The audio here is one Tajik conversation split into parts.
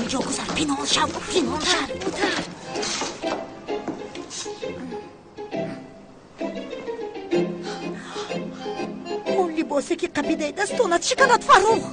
Инҷо гузар, пинҳон шав, пинҳон шав. Он либосе ки қапидаи дастонат шиканад, Фаррух.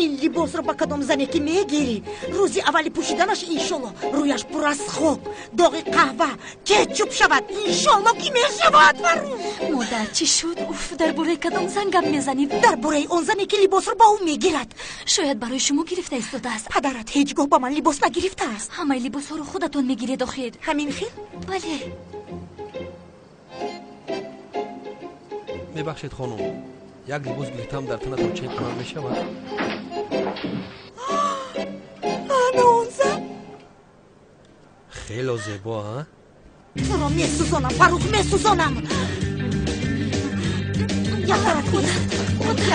Ин либосро ба кадом зане ки мегирӣ, рӯзи аввали пӯшиданаш иншолло рӯяш пур аз хок, доғи қаҳва, кетчуп шавад. Иншолло ки мешавад, Фаррух. Модар, чӣ шуд? Уф, дар бораи кадом зан гап мезанед? Дар бораи он зане ки либосро ба ӯ мегирад. Шояд барои шумо гирифта истодааст. Падарат ҳеҷ гоҳ ба ман либос нагирифтааст. Ҳамаи либосҳоро худатон мегиред охир. Ҳамин хел? Бале. Мебахшед, хонум, як либос гирифтам, дар танатон чен кунам мешавад? Ана он зан. Хело зебо, а? Туро месӯзонам, Фаррух, месӯзонам. Як тараф бист,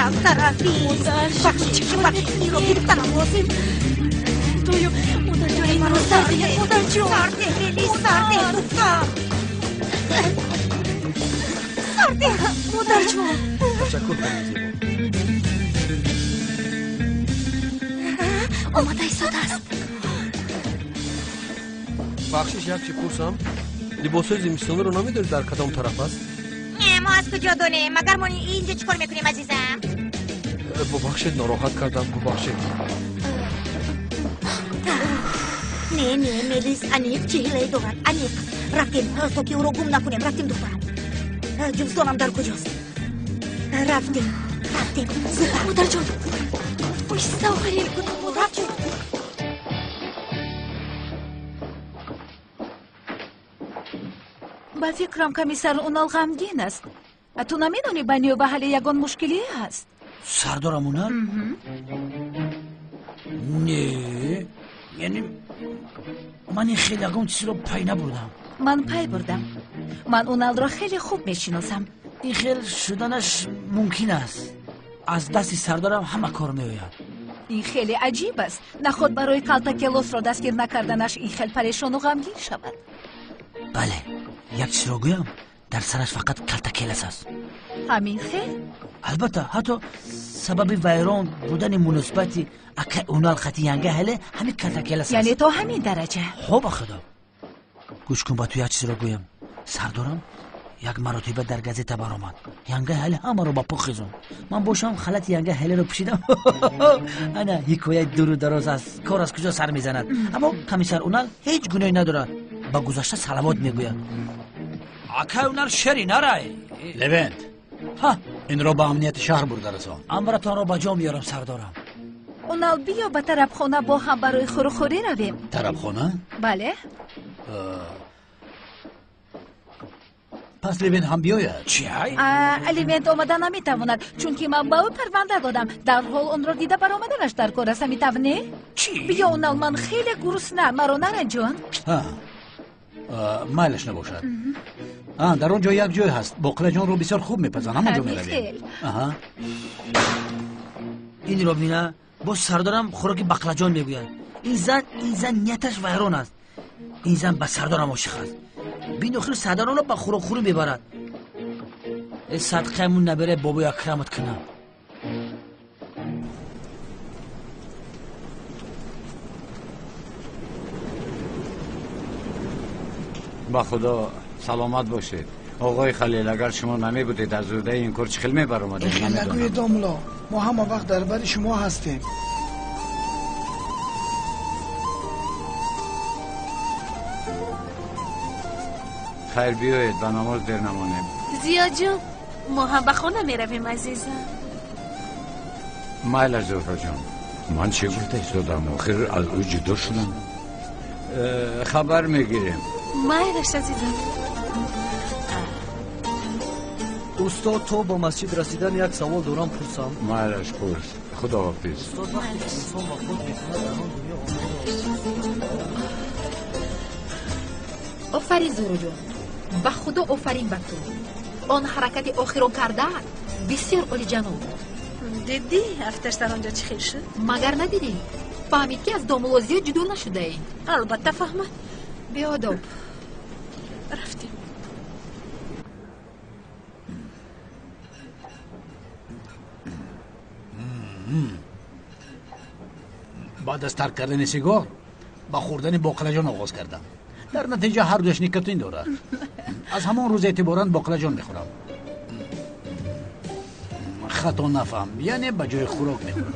як тараф бист. Бахшиш, бахшиш, инро гирифтанам лозим. Худоё, модарҷон, инро сар диҳед, модарҷон. Сар деҳ, Мелис, сар деҳ, духтар. Сар деҳ, модарҷон. Ташаккур, хонум зебо. Омада истодааст. Бахшиш, як чӣ пурсам? Либосҳои зимистониро намедонед дар кадом тараф аст? Не, мо аз куҷо донем? Магар мо инҷо чӣ кор мекунем, азизам? Бубахшед, нороҳат кардам, бубахшед. Не, не, Мелис аниқ чӣ ҳилае дорад, аниқ. Рафтем, то ки ӯро гум накунем. Рафтем, духтарам. Ҷуздонам дар куҷост? Рафтем, рафтем, зудтар. Модарҷон, оҳиста охирин. Рафтем. Ба фикрам, комиссар Унал ғамгин аст. Ту намедонӣ, байни ӯ ва Ҳале ягон мушкилие ҳаст? Сардорам Унал? Не, яъне ман ин хел ягон чизро пай набурдам. Ман пай бурдам. Ман Уналро хеле хуб мешиносам. Ин хел шуданаш мумкин аст. Аз дасти сардорам ҳама кор меояд. Ин хеле аҷиб аст. Наход барои калтакелосро дастгир накарданаш ин хел парешону ғамгин шавад. Бале, як чизро гӯям, дар сараш фақат калтакелас аст. Ҳамин хел? Албатта, ҳатто сабаби вайрон будани муносибати акай Унал хати янга ҳале ҳамин калтакелас аст. Яъне то ҳамин дараҷа? Хо, ба худо. Гӯш кун, ба ту як чизро гӯям. Сардорам як маротиба дар газета баромад. Янга ҳале ҳамаро ба по хезонд. Ман бошам халати янга ҳалеро пӯшидам. Ана ҳикояи дуру дароз аст, кор аз куҷо сар мезанад. Аммо комиссар Унал ҳеҷ гуноҳе надорад. Ба гузашта салавот мегӯяд. Акай Унал шери нарай. Левент, ҳа, инро ба амнияти шаҳр бурда расон. Амратонро ба ҷо меорам, сардорам. Унал, биё ба тарабхона бо ҳам барои хӯрухӯрӣ равем. Тарабхона? Бале. Пас Левент ҳам биёяд. Чи? Левент омада наметавонад, чунки ман ба ӯ парванда додам. Дарҳол онро дида баромаданаш дар кор аст, ҳамин тавр не? Чӣ? Биё, Унал, ман хеле гурусна, маро наранҷон. Майлаш набошад. Дар он ҷо як ҷой ҳаст, боқилаҷонро бисёр хуб мепазанд, ҳамон ҷо меравем. Инро бина, боз сардорам хӯроки бақлаҷон мегӯяд. Ин зан, ин зан нияташ вайрон аст. Ин зан ба сардорам ошиқ аст. Бинохир сардаронро ба хӯрокхӯрӣ мебарад. Э, садқаамун набере бобои Акрамат кунам. Ба худо, саломат бошед, оғои Халил. Агар шумо намебудед, аз уҳдаи ин кор чӣ хел мебаромадем? Ин хел нагӯед, домуло, мо ҳама вақт дар бари шумо ҳастем. Хайр, биёед, ба намоз дер намонем. Зиёҷон, мо ҳам ба хона меравем, азизам. Майлаш, Зуҳроҷон. Ман чӣ гуфта истодам? Охир аз ӯ ҷудо шудам. Хабар мегирем. Майлаш, азизам. Устод, то ба масҷид расидан як савол дорам, пурсам? Майлаш, пурс. Худоҳофиз. Устод, вақте ки инсон вафот мекунад, дар он дунё Офарин, Зуҳроҷон, ба худо офарин ба ту. Он ҳаракати охирон кардаат бисёр олиҷаноб буд. Дидӣ, афташ дар он ҷо чӣ хел шуд? Магар надидӣ? Фаҳмид, ки аз домулло зиёд ҷудо нашудаем. Албатта фаҳмад. Беодоб. Рафтем. Ба Баъд аз тарк кардани сигор ба хӯрдани боқлаҷон оғоз кардам. Дар натиҷа ҳар дуяш никотин дорад. Аз ҳамон рӯз эътиборан боқлаҷон мехӯрам. Хато нафаҳм, яъне ба ҷои хӯрок мехӯрам.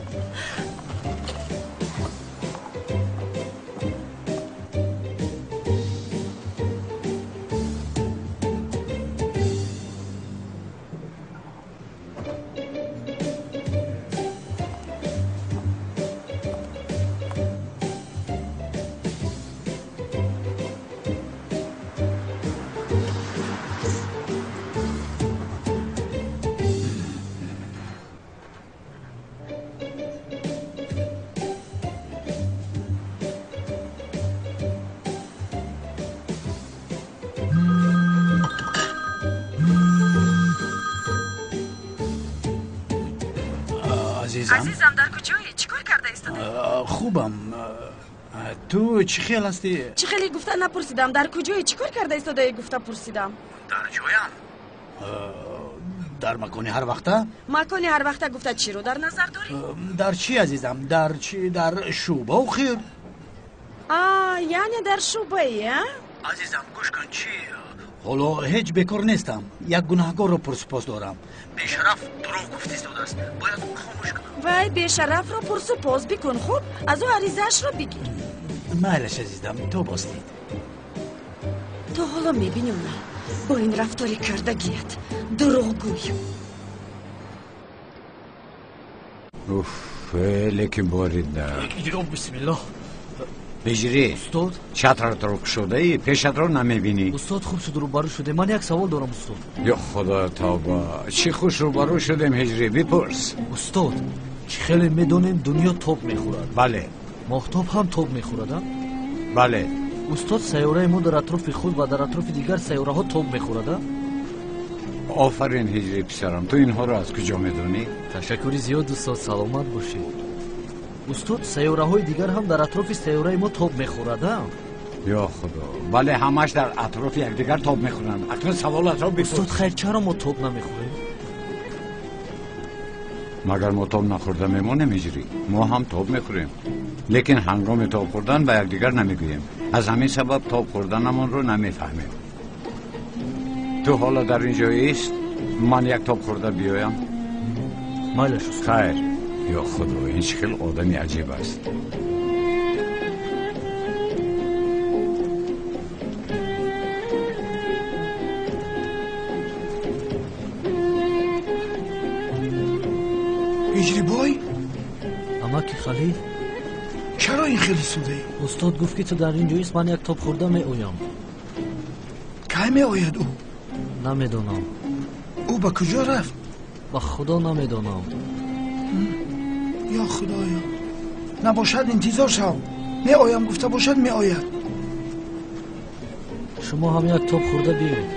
Азизам, дар куҷое? Чӣ кор карда истодаӣ? Хубам. Ту чӣ хел ҳастӣ? Чӣ хеле гуфта напурсидам. Дар куҷое? Чӣ кор карда истодаӣ гуфта пурсидам. Дар ҷоям. Дар макони ҳар вақта? Макони ҳар вақта гуфта чиро дар назар дорӣ? Дар чӣ, азизам? Дар чӣ? Дар шӯъба охир. Яъне дар шӯъбаи, а? Азизам, гӯш кун, чӣ? Ҳоло ҳеҷ бекор нестам. Як гунаҳгорро пурсупос дорам. Бешараф дурӯғ гуфта истодааст. Бояд хомӯш кунам. Вай, бешарафро пурсупос бикун, хуб? Аз ӯ аризаашро бигир. Майлаш, азизам, то боздид. То ҳоло мебинӣ она бо ин рафтори кардагият. Дурӯғгӯй. Уф, лекин борида. Ё бисмиллоҳ. Ҳиҷрӣ. Устод. Чатратро кушодаӣ, пешатро намебинӣ. Устод, хуб шуд рӯбарӯ шудем. Ман як савол дорам, устод. Ё худо тавба, чӣ хуш рӯбарӯ шудем, ҳиҷрӣ, бипурс. Устод, чӣ хеле медонем дунё тоб мехӯрад. Бале. Моҳтоб ҳам тоб мехӯрад, а? Бале. Устод, сайёраи мо дар атрофи худ ва дар атрофи дигар сайёраҳо тоб мехӯрад, а? Офарин, ҳиҷрӣ писарам, ту инҳоро аз куҷо медонӣ? Ташаккури зиёд, устод, саломат бошед. Устод, сайёраҳои дигар ҳам дар атрофи сайёраи мо тоб мехӯрад, а? Ё худо, бале, ҳамаш дар атрофи якдигар тоб мехӯранд. Акнун саволатро бипурс. Устод, хайр, чаро мо тоб намехӯрем? Магар мо тоб нахӯрда мемонем, ҳиҷрӣ? Мо ҳам тоб мехӯрем, лекин ҳангоми тоб хӯрдан ба якдигар намегӯем. Аз ҳамин сабаб тоб хӯрданамонро намефаҳмем. Ту ҳоло дар ин ҷо ист, ман як тоб хӯрда биёям. Майлаш, устод. Хайр. Ё худо, ин чӣ хел одами аҷиб аст. Ҳиҷрибой? Амаки Халил? Чаро ин хел истодаӣ? Устод гуфт, ки ту дар ин ҷо ист, ман як тоб хӯрда меоям. Кай меояд ӯ? Намедонам. Ӯ ба куҷо рафт? Ба худо намедонам. Ё худоё, набошад интизор шав. Меоям гуфта бошад, меояд. Шумо ҳам як тоб хӯрда биёед.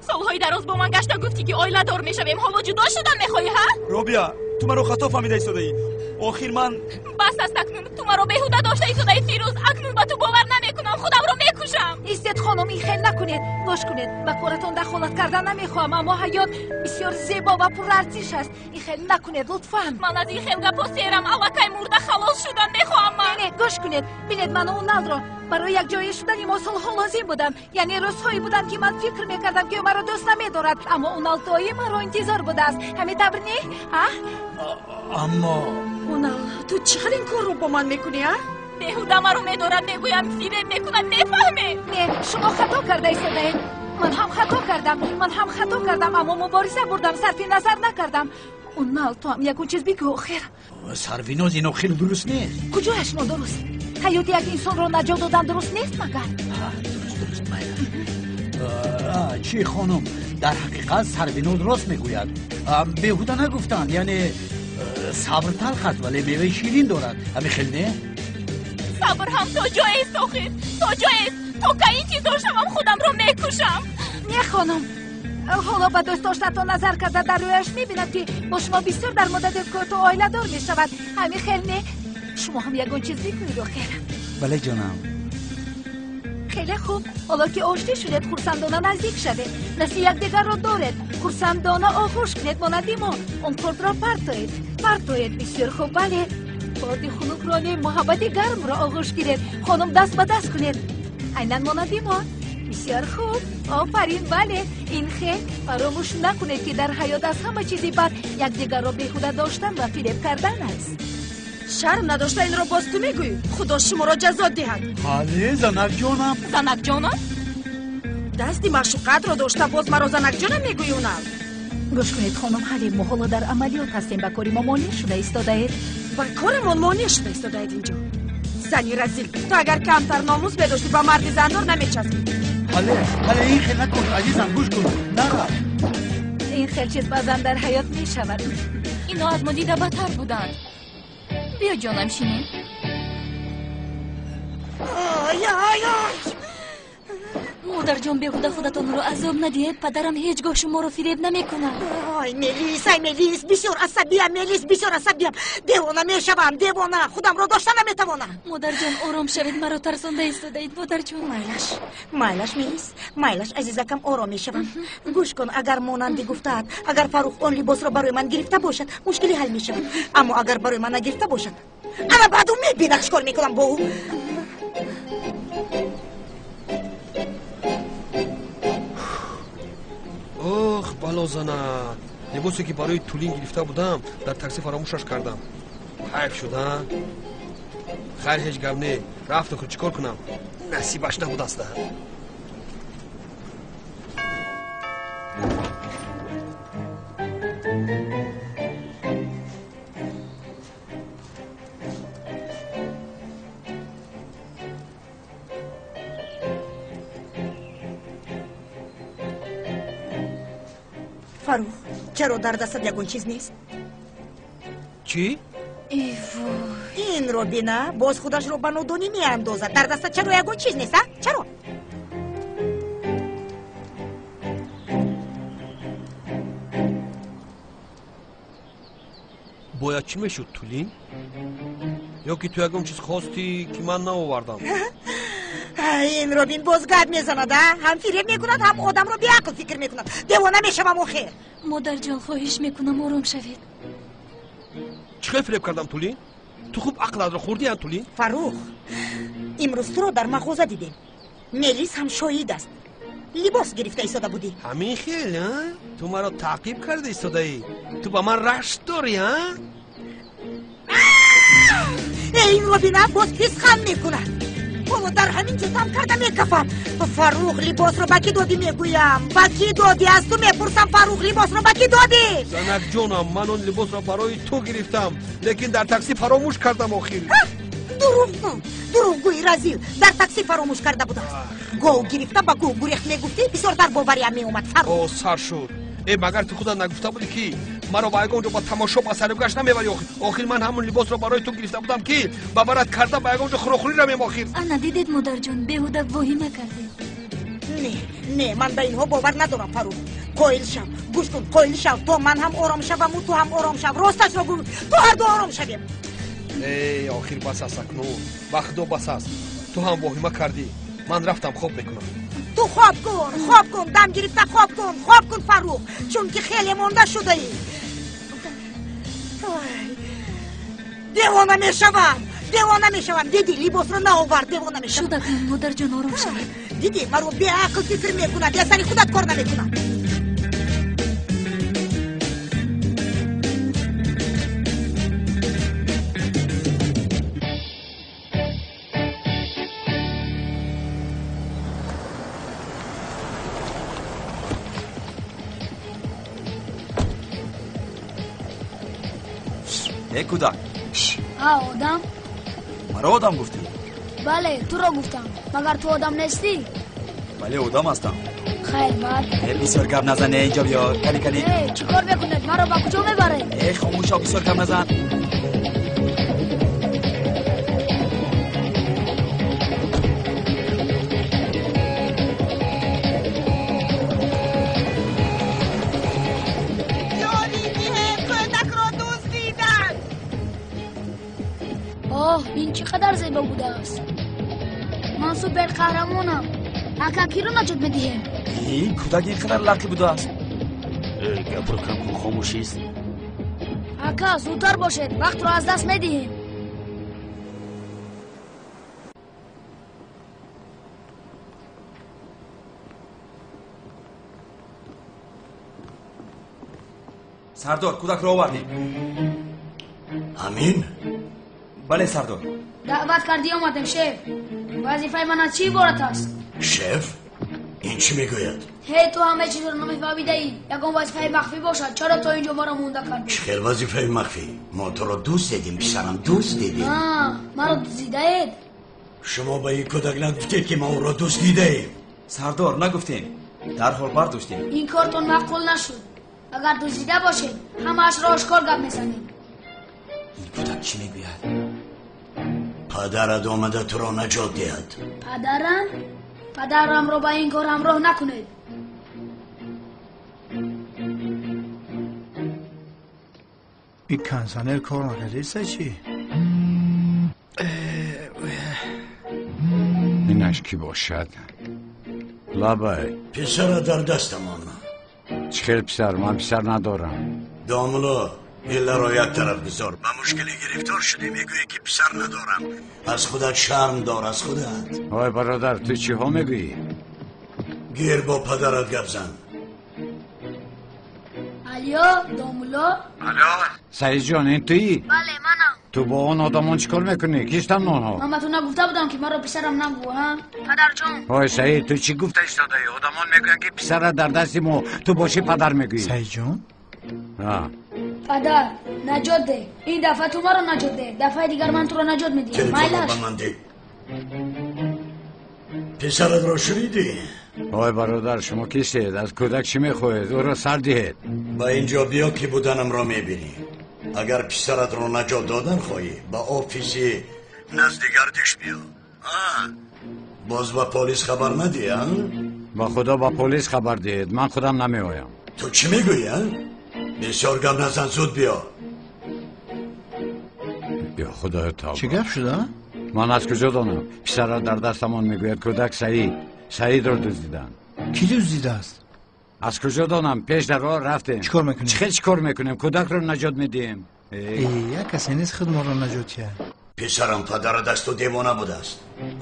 Солҳои дароз бо ман гашта гуфтӣ, ки оиладор мешавем. Ҳоло ҷудо шудан мехоҳӣ, ҳа? Робия, ту маро хато фаҳмида истодаӣ. Охир ман бас аст акнун. Ту маро беҳуда дошта истодаӣ, Фирӯз. Акнун ба ту бовар намекунам, худамро мекушам. Истед, хонум, ин хел накунед. Гӯш кунед, ба коратон дахолат кардан намехоҳам, аммо ҳаёт бисёр зебо ва пурарзиш аст. Ин хел накунед, лутфан. Ман аз ин хел гапҳо серам. Аллакай мурда халос шудан мехоҳам ман. Не, гӯш кунед. Бинед, ману Уналро барои якҷоя шудани мо солҳо лозим буданд. Яъне рӯзҳое буданд, ки ман фикр мекардам, ки ӯ маро дӯст намедорад, аммо Унал доим маро интизор будааст. Ҳамин тавр не? А? Аммо Унал, ту чӣ хел ин корро бо ман мекунӣ, а? Беҳуда маро медорад, мегӯям, фиреб мекунад, мефаҳмед? Не, шумо хато карда истодаед. Ман ҳам хато кардам, ман ҳам хато кардам, аммо мубориза бурдам, сарфи назар накардам. Унал, ту ҳам ягон чиз бигӯ, охир. Сарвиноз, ин охир дуруст нест. Куҷояш нодуруст? Ҳаёти як инсонро наҷот додан дуруст нест, магар? Дуруст, дуруст, майла. Чӣ, хонум, дар ҳақиқат Сарвиноз рост мегӯяд. Беҳуда нагуфтанд, яъне сабр талх аст, вале меваи ширин дорад. Ҳамин хел не? Сабр ҳам то ҷоест, охир, то ҷоест. То кай интизор шавам, худамро мекушам. Не, хонум, ҳоло ба дӯстдоштатон назар карда дар рӯяш мебинад, ки бо шумо бисёр дар муддати кӯтоҳ оиладор мешавад. Ҳамин хел не? Шумо ҳам ягон чиз бигӯед, охир. Бале, ҷонам, Хеле хуб. Ҳоло ки оштӣ шудед, хурсандона наздик шавед. Дасти якдигарро доред. Хурсандона оғӯш кунед монанди мо. Он кортро партоед. Партоед. Бисёр хуб, бале. Корти хунукро не, муҳаббати гармро оғӯш гиред. Хонум, даст ба даст кунед. Айнан монанди мо. Бисёр хуб. Офарин, бале. Ин хел фаромӯш накунед, ки дар ҳаёт аз ҳама чизи бад якдигарро беҳуда доштан ва фиреб кардан аст. Шарм надошта инро боз ту мегӯӣ? Худо шуморо ҷазо диҳад. Ҳале, занакҷонам. Занакҷонам? Дасти маъшуқатро дошта боз маро занакҷонам мегӯӣ, Унал? Гӯш кунед, хонум Ҳале, мо ҳоло дар амалиёт ҳастем, ба кори мо монеъ шуда истодаед. Ба корамон монеъ шуда истодаед инҷо. Зани разил, ту агар камтар номус медоштӣ, ба марди зандор намечаспӣ. Ҳале, ҳале, ин хел накун, азизам, гӯш кун, нара. Ин хел чиз баъзан дар ҳаёт мешавад. Ино аз мо дида бадтар буданд. Биё, ҷонам, шинем. Ай, ай, ай! Модарҷон, беҳуда худатонро азоб надиҳед. Падарам ҳеҷ гоҳ шуморо фиреб намекунад. Ай, Мелис, ай, Мелис, бисёр асабиям, Мелис, бисёр асабиям. Девона мешавам, девона, худамро дошта наметавонам. Модарҷон, ором шавед, маро тарсонда истодаед, модарҷон. Майлаш, майлаш, Мелис, майлаш, азизакам, ором мешавам. Гӯш кун, агар монанди гуфтаат, агар Фарух он либосро барои ман гирифта бошад, мушкилӣ ҳал мешавад. Аммо агар барои ман нагирифта бошад, ана баъд ӯ мебинад чӣ кор мекунам бо ӯ. Ох, бало занад. Либосе ки барои Тулин гирифта будам, дар такси фаромӯшаш кардам. Ҳайф шуд, а? Хайр, ҳеҷ гап не. Рафту чӣ кор кунам? Насибаш набудаст. Фарух, чаро дар дастат ягон чиз нест? Чӣ? Инро бина, боз худашро ба нодонӣ меандозад. Дар дастат чаро ягон чиз нест, а? Чаро? Бояд чӣ мешуд, Тулин? Ё ки ту ягон чиз хостӣ, ки ман наовардам? Инро бин, боз гап мезанад, а? Ҳам фиреб мекунад, ҳам одамро беақл фикр мекунад. Девона мешавам охир. Модарҷон, хоҳиш мекунам, ором шавед. Чӣ хел фиреб кардам, Тулин? Ту хуб ақлатро хӯрдӣ, а, Тулин? Фарух, имрӯз туро дар мағоза дидем. Мелис ҳам шоҳид аст. Либос гирифта истода будӣ. Ҳамин хел, а? Ту маро таъқиб карда истодаӣ. Ту ба ман рашк дорӣ, а? Инро бина, боз писхан мекунад. Ҳоло дар ҳамин ҷо дам карда мекафам. Фарух, либосро ба кӣ додӣ мегӯям? Ба кӣ додӣ? Аз ту мепурсам, Фарух, либосро ба кӣ додӣ? Занакҷонам, ман он либосро барои ту гирифтам, лекин дар такси фаромӯш кардам охир. Дурӯғгӯ, дурӯғгӯи разил, дар такси фаромӯш карда будааст. Гов гирифта ба кӯҳ гурехт мегуфтӣ, бисёртар бовариам меомад, Фарух. О, сар шуд. Э, магар ту худат нагуфта будӣ, ки маро ба ягон ҷо ба тамошо ба саргашт намебарӣ охир? Охир ман ҳамон либосро барои ту гирифта будам, ки ба барат карда ба ягон ҷо хӯрохӯрӣ равем охир. Ана дидед, модарҷон, беҳуда воҳима кардед. Не, не, ман ба инҳо бовар надорам, Фарух. Қоил шав, гӯш кун, қоил шав, то ман ҳам ором шаваму ту ҳам ором шав. Росташро гӯ, то ҳарду ором шавем. Эй, охир бас аст акнун. Ба худо бас аст. Ту ҳам воҳима кардӣ. Ман рафтам, хоб мекунам. Ту хоб кун, хоб кун, дам гирифта хоб кун, хоб кун, Фарух, чунки хеле монда шудаӣ. Девона мешавам, девона мешавам. Дидӣ, либосро наовард, девона мешавам. Шуд акнун, модарҷон, ором шавед. Дидӣ, маро беақл фикр мекунад, я сари худат кор намекунад. Э, кӯдак. А, одам? Маро одам гуфтӣ? Бале, туро гуфтам. Магар ту одам нестӣ? Бале, одам ҳастам. Хайр, баъд. Э, бисёр гап назан, э, инҷо биё. Кани, кани. Э, чӣ кор мекунед? Маро ба куҷо мебаред? Э, хомӯш шав, бисёр гап назан. Оҳ, ин чӣ қадар зебо будааст. Ман Ман супер қаҳрамонам. Ака, киро наҷот медиҳем? Ин кӯдак ин қадар лақӣ будааст. Гапро кам кун, хомӯшист. Ака, зудтар бошед, вақтро аз даст медиҳем. Сардор, кӯдакро овардем. Ҳамин? Бале, сардор. Даъват кардӣ, омадем, шеф. Вазифаи ман аз чӣ иборат аст? Шеф, ин чӣ мегӯяд? Ҳей, ту ҳамаи чизро намефаҳмидаӣ. Ягон вазифаи махфӣ бошад, чаро то ин ҷо маро монда кардӣ? Чӣ хел вазифаи махфӣ? Мо туро дӯст дидем, писарам, дӯст дидем. Маро дуздидаед? Шумо ба ин кӯдак нагуфтед, ки мо ӯро дуздидаем. Сардор, нагуфтем, дарҳол бардоштем. Ин кортон маъқул нашуд. Агар дуздида бошед, ҳамаашро ошкор гап мезанем. Ин кӯдак чӣ мегӯяд? Падарат омада туро наҷот диҳад. Падарам? Падарамро ба ин кор ҳамроҳ накунед. Ин кондиционер кор накардиста чӣ? Инаш кӣ бошад? Лабай. Писара дар дастамон. Чӣ хел писар? Ман писар надорам. Домуло, илларо як тараф гузор. Ба мушкиле гирифтор шудӣ, мегӯӣ ки писар надорам. Аз худат шарм дор, аз худат. Ой бародар, ту чиҳо мегӯӣ? Гир бо падарат гап зан. Алё, домуло. Алё, Саидҷон, ин туӣ? Бале, манам. Ту бо он одамон чӣ кор мекунӣ? Кистанд онҳо? Ман ба ту нагуфта будам, ки маро писарам нагӯ, ҳа? Падарҷон. Ой Саид, ту чӣ гуфта истодаӣ? Одамон мегӯянд, ки писарат дар дасти мо, ту бошӣ падар мегӯӣ. Саидҷон? Падар, наҷот деҳ. Ин дафъа ту маро наҷот деҳ, дафъаи дигар ман туро наҷот медиҳам. Телефонро ба ман деҳ. Писаратро шунидӣ? Ой бародар, шумо кистед? Аз кӯдак чӣ мехоҳед? Ӯро сар диҳед. Ба инҷо биё, ки буданамро мебинӣ. Агар писаратро наҷот додан хоҳӣ, ба офиси назди гардиш биё. Боз ба полис хабар надиҳ, а? Ба худо ба полис хабар диҳед, ман худам намеоям. Ту чӣ мегӯӣ, а? Бисёр гап назан, зуд биё. Ё худоё тавба. Чӣ гап шуда? Ман аз куҷо донам? Писарат дар дастамон мегӯяд кӯдак Саид. Саидро дуздиданд. Кӣ дуздидааст? Аз куҷо донам? Пеш дар роҳ рафтем. Чӣ кор мекунем? Чӣ хел чӣ кор мекунем? Кӯдакро наҷот медиҳем. Як касе нест худ моро наҷот диҳад. Писарам падарат аз ту девона будааст.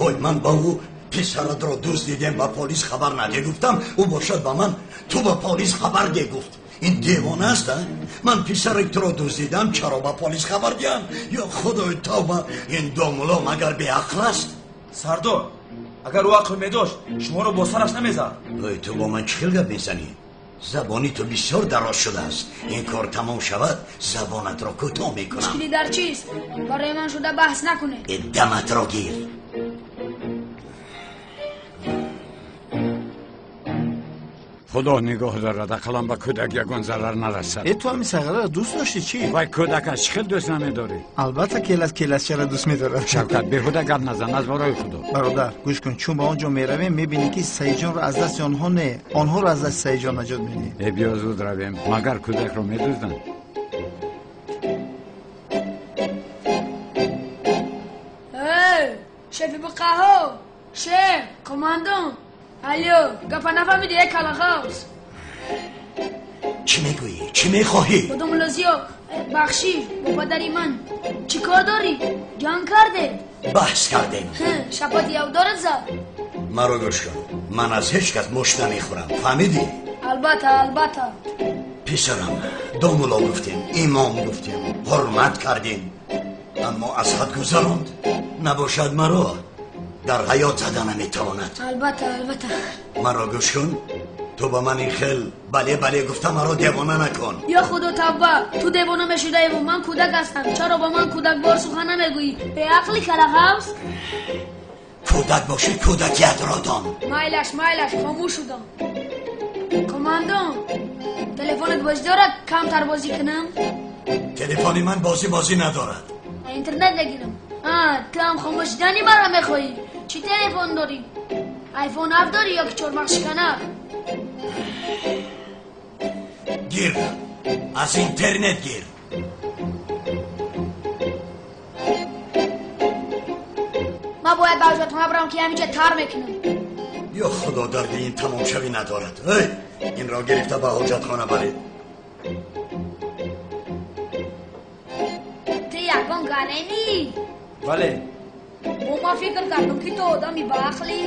Ой, ман ба ӯ писаратро дуздидем, ба полис хабар наде гуфтам, ӯ бошад ба ман ту ба полис хабар де гуфт. Ин девона аст, а? Ман писари туро дуздидам, чаро ба полис хабар диҳам? Ё худои тавба, ин домуло магар беақл аст? Сардор, агар ӯ ақл медошт, шуморо бо сараш намезад. Ой, ту бо ман чӣ хел гап мезанӣ? Забони ту бисёр дароз шудааст. Ин кор тамом шавад, забонатро кӯтоҳ мекунам. Мушкилӣ дар чист? Барои ман шуда баҳс накунед. Даматро гир. Худо нигоҳ дорад, ақаллан ба кӯдак ягон зарар нарасад. Э, ту ҳамин сағираро дӯст доштӣ чӣ? Вай кӯдак аст, чӣ хел дӯст намедорӣ? Албатта, келас келасчаро дӯст медорад. Шавкат, беҳуда гап назан, аз барои худо. Бародар, гӯш кун, чун ба он ҷо меравем, мебинӣ ки Саидҷонро аз дасти онҳо не, онҳоро аз дасти Саидҷон наҷот медиҳем. Э, биё зуд равем, магар кӯдакро медузданд? Э, шефи буқаҳо, шеф, командон. Алло, гапа нафаҳмидӣ, э калахавс? Чӣ мегӯӣ? Чӣ мехоҳӣ? Бодомулозиё, бахшиш, бо падари ман чӣ кор дорӣ? Ҷанг кардед? Баҳс кардем. Шапати явдорат зад? Маро гӯш кун, ман аз ҳеҷ кас мушт намехӯрам, фаҳмидӣ? Албатта, албатта. Писарам, домуло гуфтем, имом гуфтем, ҳурмат кардем, аммо аз ҳад гузаронд. Набошад маро дар ҳаёт зада наметавонад. Албатта, албатта. Маро гӯш кун, ту ба ман ин хел бале бале гуфта маро девона накун. Ё худо тавба, ту девона мешудаеву ман кӯдак ҳастам. Чаро ба ман кӯдакбор сухан намегӯӣ? Беақли калахавс? Кӯдак бошӣ, кӯдакиятро дон. Майлаш, майлаш, хомӯш шудам. Командон, телефонат бозӣ дорад? Камтар бозӣ кунам? Телефони ман бозӣ бозӣ надорад. Интернет нагирам. Ту ҳам хомӯш шудани маро мехоҳӣ? Чӣ телефон дорӣ? Айфон 7 дорӣ ё ки чормағзшиканак? Гир, аз интернет гир. Ман бо Бояд ба ҳоҷатхона барам ки ҳаминҷа тар мекунам. Ё худо, дарди ин тамомшавӣ надорад. Эй, инро гирифта ба ҳоҷатхона баред. Ту ягон галемӣ? Бале. Бо ман фикр кардам ки ту одами баақлӣ.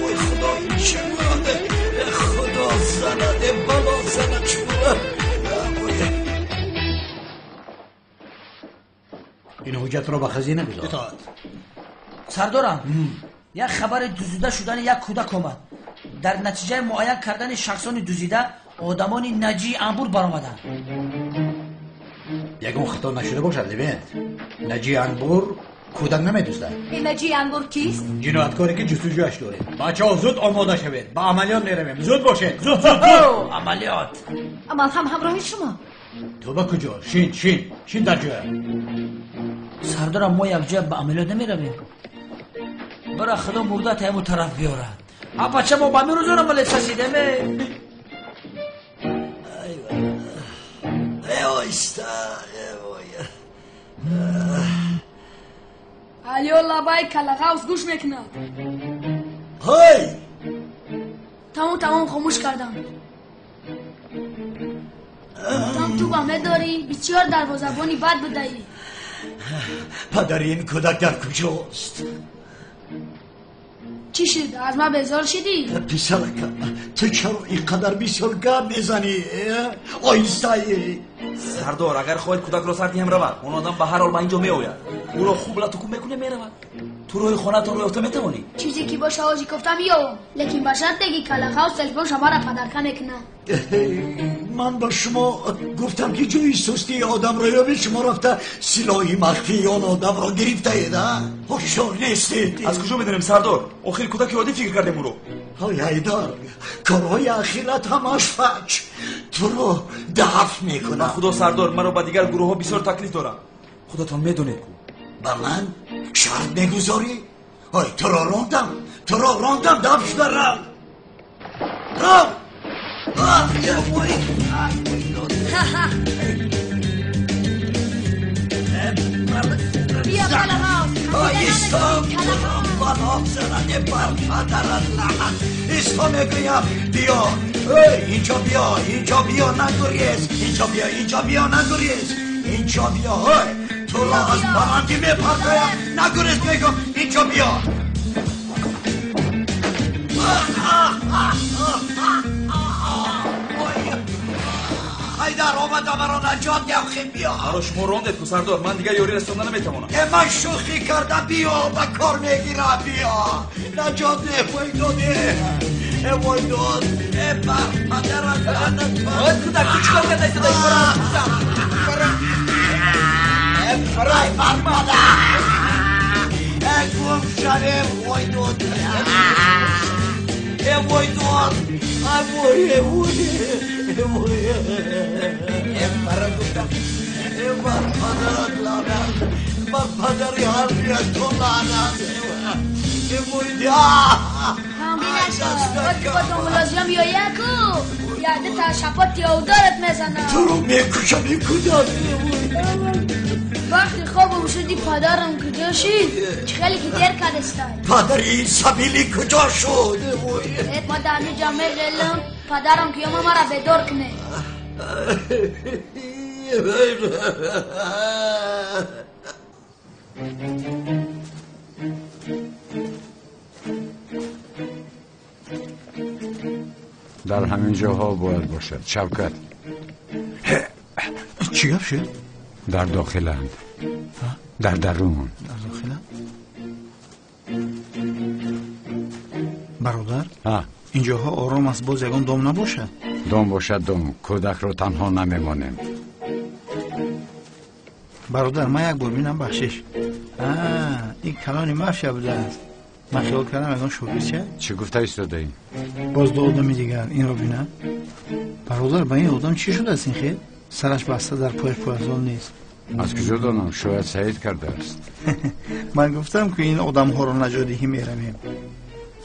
Вой худо, ин чӣ буд? Худо занад, бало занад, чӣ буд? Ин ҳуҷҷатро ба хазина бигзор. Итоат. Сардорам, як хабари дуздида шудани як кӯдак омад. Дар натиҷаи муайян кардани шахсони дуздида одамони наҷии анбур баромаданд. Ягон хато нашуда бошад, Левент. Наҷии анбур кӯдак намедуздад. Ин наҷии анбур кист? Ҷинояткоре ки ҷустуҷӯяш дорем. Бачаҳо, зуд омода шавед, ба амалиёт меравем. Зуд бошед, зуд, зуд, зуд. Амалиёт. Ман ҳам ҳамроҳи шумо. Ту ба куҷо? Шин, шин, шин дар ҷоя. Сардорам, мо якҷоя ба амалиёт намеравем. Бара худо мурда таяму тараф биёрад. А бача, мо ба мирӯзон амалиёт сасидем. Оҳиста. Алё, лабай, калағавз гӯш мекунад. Ҳай! Тамом, тамом, хомӯш кардам. Там ту ба медорӣ, бисёр дарвозабони бад будаӣ. Падари ин кӯдак дар куҷост? Чӣ шуд, аз ман безор шидӣ? Писаракам, ту чаро ин қадар бисёр гап мезанӣ? Оҳистаи. Сардор, агар хоҳед кӯдакро сар диҳем, равад. Он одам ба ҳар ҳол ба инҷо меояд. Ӯро хуб латукӯб мекунем, меравад. Ту роҳи хонаатонро ёфта метавонӣ? Чизе ки боша, ҳози кофта меёвам, лекин ба шарте ки калағавз телефон шамара падарка мекунад. Ман ба шумо гуфтам ки ҷои сустии одамро ёбед, шумо рафта силоҳи махфии он одамро гирифтаед, а? Ҳушёр нестед. Аз куҷо медонем, сардор? Охир кӯдаки оддӣ фикр кардем ӯро. Ҳой ҳайдар, корҳои ахират ҳамаш фаҷ. Туро даф мекунам. Ба худо, сардор, маро ба дигар гурӯҳҳо бисёр таклиф дорам. Худатон медонед ку. Ба ман шарт мегузорӣ? Ҳой, туро рондам, туро рондам, даф шуда рав. Рав! Бия, калағавз. Исто, бало занад, бар падарат лаънат. Исто мегӯям, биё. Эй, инҷо биё, инҷо биё, нагурез. Инҷо биё, инҷо биё, нагурез. Инҷо биё, ҳой. Туро аз баландӣ мепартоям. Нагурез мегӯм, инҷо биё. Ҳайдар, омада маро наҷот диҳам, хел биё. Маро шумо рондед ку, сардор, ман дигар ёрӣ расонда наметавонам. Ман шӯхӣ кардам, биё, ба кор мегирам, биё. Наҷот деҳ, вой доде. Вой дод, бар падарат лаънат. Ой, кӯдак, ту чикор кардаи истодаӣ? Ай, бар падар. Гум шавем, вой дод. Вой дод. Вой, вой. Бар падарат лаънат, бар падари ҳар дуятон лаънат. Ҳамбинашо, меояд ку, яде та шапоти овдорат мезанам. Туро мекушам, ин кӯдак. Вақти хобам шуди, падарам куҷо шид? Чӣ хеле ки дер кардестай. Падари ин сабилӣ куҷо шуд? Ма дар ҳамин ҷо меғелам, падарам ки ёма мара бедор кунед. Дар ҳамин ҷоҳо бояд бошад. Шавкат. Чӣ гап шуд? Дар дохиланд. Дар дарун. Дар дохиланд? Бародар, инҷоҳо ором аст, боз ягон дом набошад? Дом бошад, дом. Кӯдакро танҳо намемонем. Бародар, ман як бор бинам, бахшиш. Ин калони мафия будааст. Ман хиёл кардам ягон шогирдча. Чӣ гуфта истодаӣ? Боз ду одами дигар инро бинам. Бародар, ба ин одам чӣ шудааст ин хел? Сараш баста, дар пояш пойафзол нест. Аз куҷо донам? Шояд Саид кардааст. Ман гуфтам ки ин одамҳоро наҷотдиҳӣ меравем.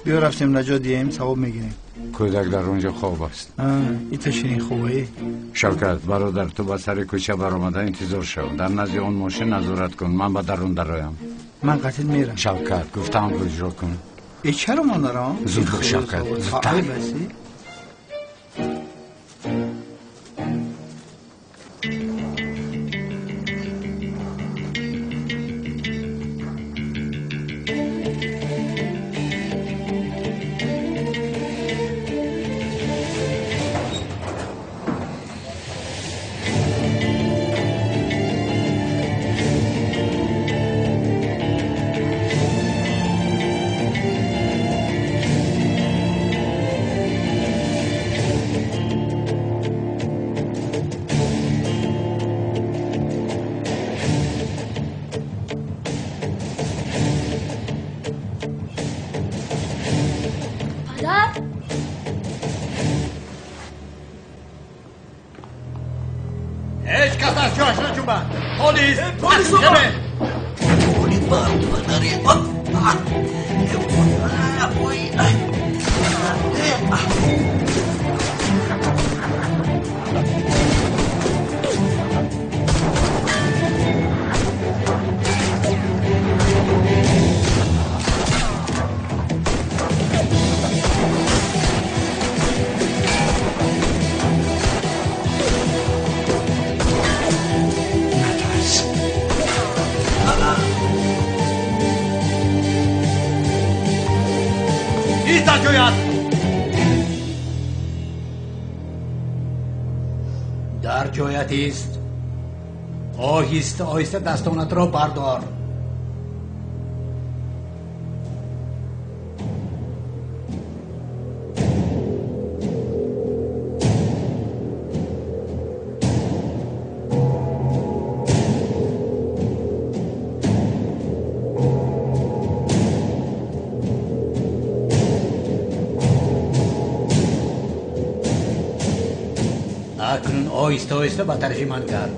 Биё рафтем наҷот диҳем, савоб мегирем. Кӯдак дар он ҷо хоб аст. Ита ширин хобае. Шавкат, бародар, ту ба сари кӯча баромада интизор шав. Дар назди он мошин назорат кун, ман ба дарун дароям. Ман қатил мерам. Шавкат, гуфтаамро иҷро кун. Э, чаро ман нарам? Зуд бош, Шавкат, зудтар. Дар ҷоят ист. Оҳиста оҳиста дастонатро бардор. Акнун оҳиста оҳиста ба тарафи ман гард.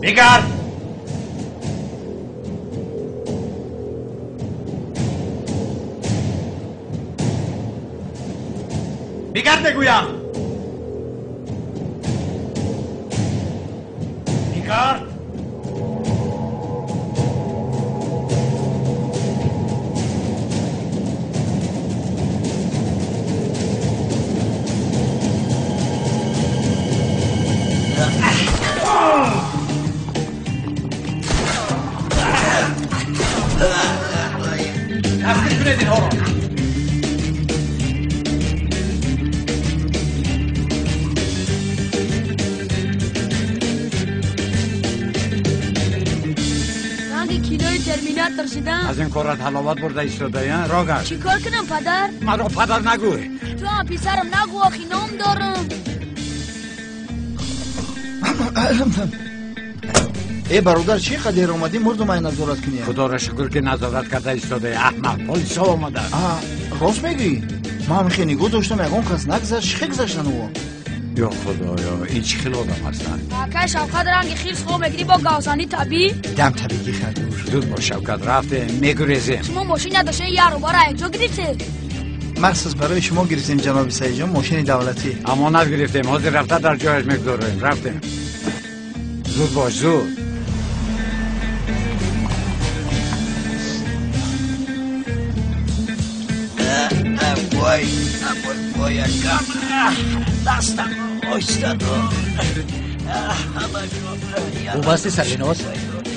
Бигард! Бигард мегӯям! Бигард! Дастгир кунед инҳоро! Ранги кинои Терминатор шудам. Аз ин корат ҳаловат бурда истодаӣ, рогар. Чӣ кор кунам, падар? Маро падар нагӯй. Ту ҳам писарам нагӯ, охи ном дорам. Э, бародар, чӣ қадер омадӣ, мурдум ай назорат кунӣ? Худоро шукр, ки назорат карда истодаӣ, аҳмақ. Полисҳо омаданд. Рост мегӯӣ? Ман ҳам хе нигоҳ доштам, ягон кас нагзашт, чӣ хе гузаштан ӯ? Ё худоё, ин чӣ хел одам ҳастанд? Акай Шавкат, ранги хирс хоб мегирӣ бо гавзани табиӣ? Дам табиӣ хардур. Зуд бош, Шавкат, рафтем, мегурезем. Шумо мошин надоштед, як рӯбара якҷо гирифтед? Махсус барои шумо гирифтем, ҷаноби Саидҷон, мошини давлатӣ. Амонат гирифтем, ҳозир рафта дар ҷояш мегузорем. Рафтем. Зуд бош, зуд. Вой, вой, акам, дастам оҳиста дор. Хуб ҳасти, Сарвиноз?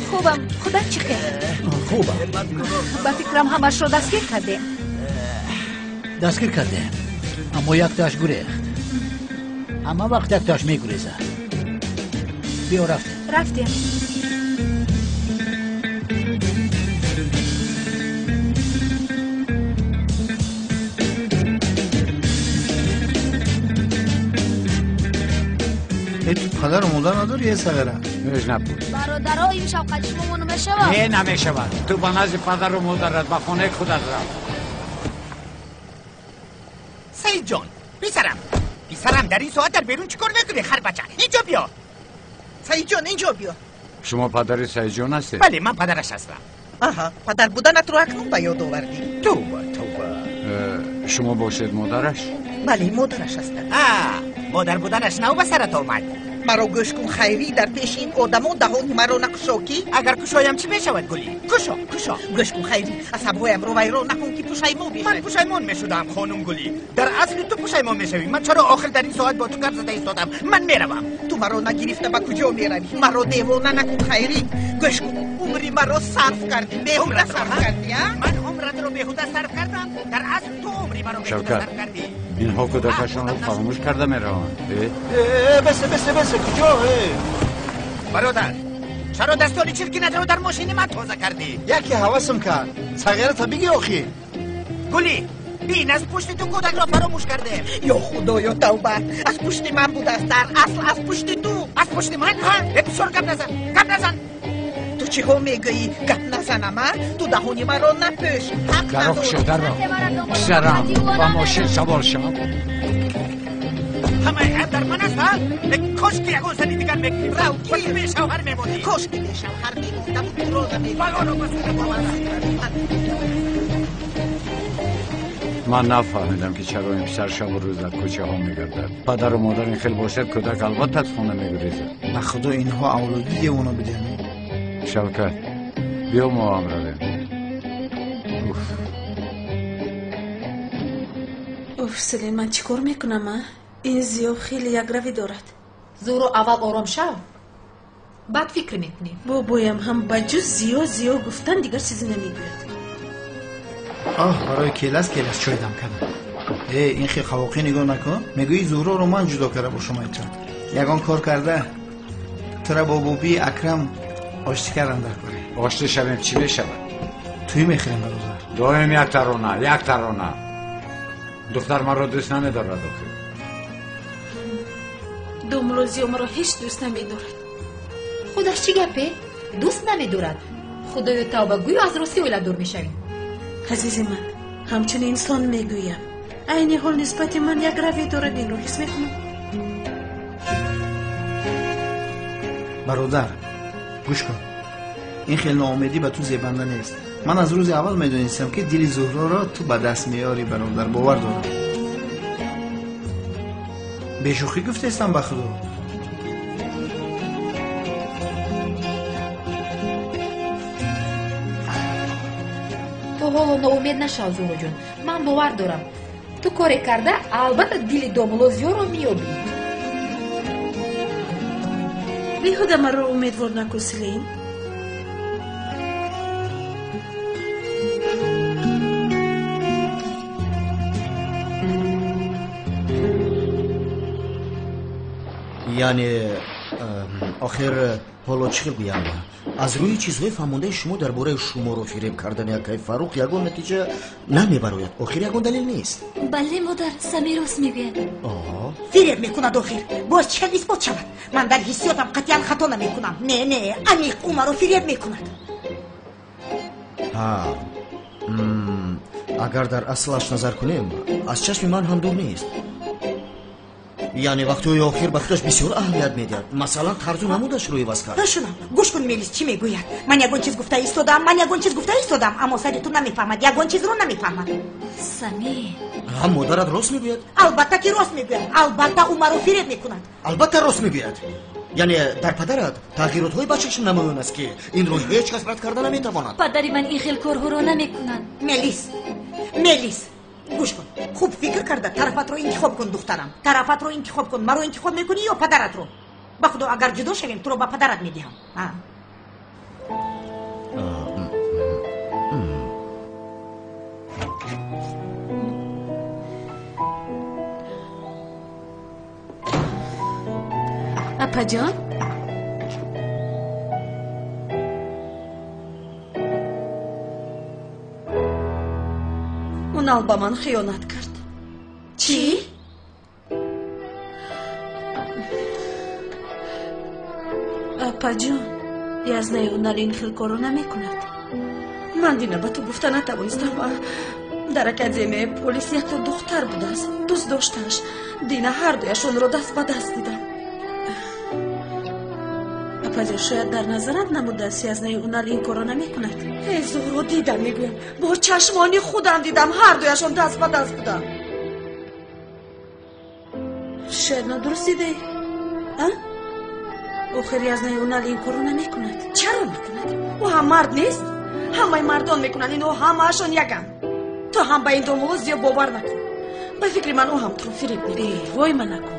Хубам, худат чӣ хел? Хубам. Ба фикрам, ҳамашро дастгир кардем. Дастгир кардем, аммо яктоаш гурехт. Ҳама вақт яктоаш мегурезад. Биё, рафтем. Рафтем. Э, ту падару модар надорӣ, э, сағира? Ҳеҷ набуд. Бародаро, ин шавқати шумо намешавад? Не, намешавад. Ту ба назди падару модарат, ба хонаи худат рафт. Саидҷон, писарам, писарам, дар ин соат дар берун чӣ кор мекунӣ, харбача? Инҷо биё. Саидҷон, инҷо биё. Шумо падари Саидҷон ҳастед? Бале, ман падараш ҳастам. Аҳа, падар буданатро акнун ба ёд овардӣ. Тавба, тавба. Шумо бошед модараш? Бале, модараш ҳастам. Модар буданаш нав ба сарат омад. Маро гӯш кун, Хайрӣ, дар пеши ин одамо даҳони маро накушо, ки агар кушоям чӣ мешавад, Гулӣ? Кушо, кушо. Гӯш кун, Хайрӣ, асабҳоямро вайрон накун, ки пушаймон мешавӣ. Ман пушаймон мешудам, хонум Гулӣ. Дар асли ту пушаймон мешавӣ. Ман чаро охир дар ин соат бо ту гап зада истодам? Ман меравам. Ту маро нагирифта ба куҷо меравӣ? Маро девона накун, Хайрӣ. Гӯш кун, умри маро сарф кардӣ, беҳуда сарф кардӣ, а? Ман умратро беҳуда сарф кардам? Дар асл ту умри маро беҳуда сарф кардӣ. Инҳо кӯдакашонро фаромӯш карда мераванд. Бесе, бесе, бесе, куҷо? Бародар, чаро дастони чиркинатро дар мошини ман тоза кардӣ? Яке ҳавасам кард. Сағирата бигир охи. Гулӣ, бин, аз пушти ту кӯдакро фаромӯш кардем. Ё Худоё, тавба, аз пушти ман будааст, дар асл аз пушти ту. Аз пушти ман? Ҳа? Бисёр гап назан, гап назан. Ту чиҳо мегӯӣ? Гап назанам, а? Ту даҳони маро напӯш. Ҳақ надорӣ. Даро, писарам, ба мошин савор шав. Ҳамаи айб дар ман аст, ҳа? Кош ки ягон зани дигар мегирифтам. Рав, гир. Бешавҳар мемондӣ. Кош ки бешавҳар мемондаму туро намедидам. Балоро ба сӯи боварам. Ман нафаҳмидам, ки чаро ин писар шабу рӯз дар кӯчаҳо мегардад. Падару модар ин хел бошад, кӯдак албатта аз хона мегурезад. Ба худо, инҳо авлоди девона буданд. Шавкат, биё мо ҳам равем. Уф. Уф, Селин, ман чӣ кор мекунам, а? Ин Зиё хеле якравӣ дорад. Зӯро, аввал ором шав, баъд фикр мекунем. Бобоям ҳам ба ҷуз Зиё Зиё гуфтан дигар чизе намегӯяд. Оҳ, барои келас келас чой дам кардам. Э, ин хел хавоқӣ нигоҳ накун. Мегӯӣ Зуҳроро ман ҷудо карда бошам айто. Ягон кор карда тура бо бобии Акрам оштӣ кардан дар коре. Оштӣ шавем, чӣ мешавад? Тӯй мехӯрем, бародар. Доим як тарона, як тарона. Духтар маро дӯст намедорад охир. Домулло Зиё маро ҳеҷ дӯст намедорад. Худаш чӣ гапе? Дӯст намедорад. Худоё, тавба, гӯё аз рости оила дур мешавем. Азизи ман, ҳамчун инсон мегӯям, айни ҳол нисбати ман як равӣ дорад, инро ҳис мекунам. Бародар, гӯш кун. Ин хел ноумедӣ ба ту зебанда нест. Ман аз рӯзи аввал медонистам, ки дили Зуҳроро ту ба даст меёрӣ, бародар, бовар дорам. Бешӯхӣ гуфтестам ба худо. Ту ҳоло ноумед нашав, Зуҳроҷон. Ман бовар дорам. Ту коре карда, албатта дили домулло Зиёро меёбӣ. Беҳуда маро умедвор накун, Селин. Яъне, охир ҳоло чӣ хел гӯям, аз рӯи чизҳои фаҳмондаи шумо дар бораи шуморо фиреб кардани акаи Фаррух ягон натиҷа намебарояд. Охир ягон далел нест. Бале, модар, Сами рост мегӯяд. Фиреб мекунад охир. Боз чӣ хел исбот шавад? Ман дар ҳиссиётам қатъиян хато намекунам. Не, не, аниқ ӯ маро фиреб мекунад. Ҳа, агар дар аслаш назар кунем, аз чашми ман ҳам дур нест. Яъне вақтҳои охир ба худаш бисёр аҳамият медиҳад. Масалан, тарзу намудашро иваз кард. Шунав, гӯш кун, Мелис чӣ мегӯяд. Ман ягон чиз гуфта истодам, ман ягон чиз гуфта истодам, аммо сари ту намефаҳмад, ягон чизро намефаҳмад. Сами. Ҳам модарат рост мегӯяд? Албатта ки рост мегӯяд. Албатта ӯ маро фиреб мекунад. Албатта рост мегӯяд. Яъне дар падарат тағйиротҳои ба чашм намоён аст, ки инро ҳеҷ кас рад карда наметавонад. Падари ман ин хел корҳоро намекунад. Мелис, Мелис, гӯш кун, хуб фикр карда тарафатро интихоб кун, духтарам. Тарафатро интихоб кун. Маро интихоб мекунӣ ё падаратро? Ба худо, агар ҷудо шавем, туро ба падарат медиҳам. Апаҷон, Унал ба ман хиёнат кард. Чӣ? Апаҷон, язнаи Унал ин хел корро намекунад. Ман дина ба ту гуфта натавонистам. Дар академияи полис якто духтар будааст, дӯст доштааш. Дина ҳардуяшонро даст ба даст дидам. Апаҷон, шояд дар назарат намудааст, язнаи Унал ин корро намекунад. Эй Зуҳро, дидам, мегӯям, бо чашмони худам дидам, ҳар дуяшон даст ба даст буданд. Шояд нодуруст дидаӣ? А? Охир язнаи Унал ин корро намекунад. Чаро накунад? Ӯ ҳам мард нест? Ҳамаи мардон мекунанд, инҳо ҳамаашон яканд. Ту ҳам ба ин домулло зиёд бовар накун. Ба фикри ман ӯ ҳам туро фиреб мекунад. Вой ман накун.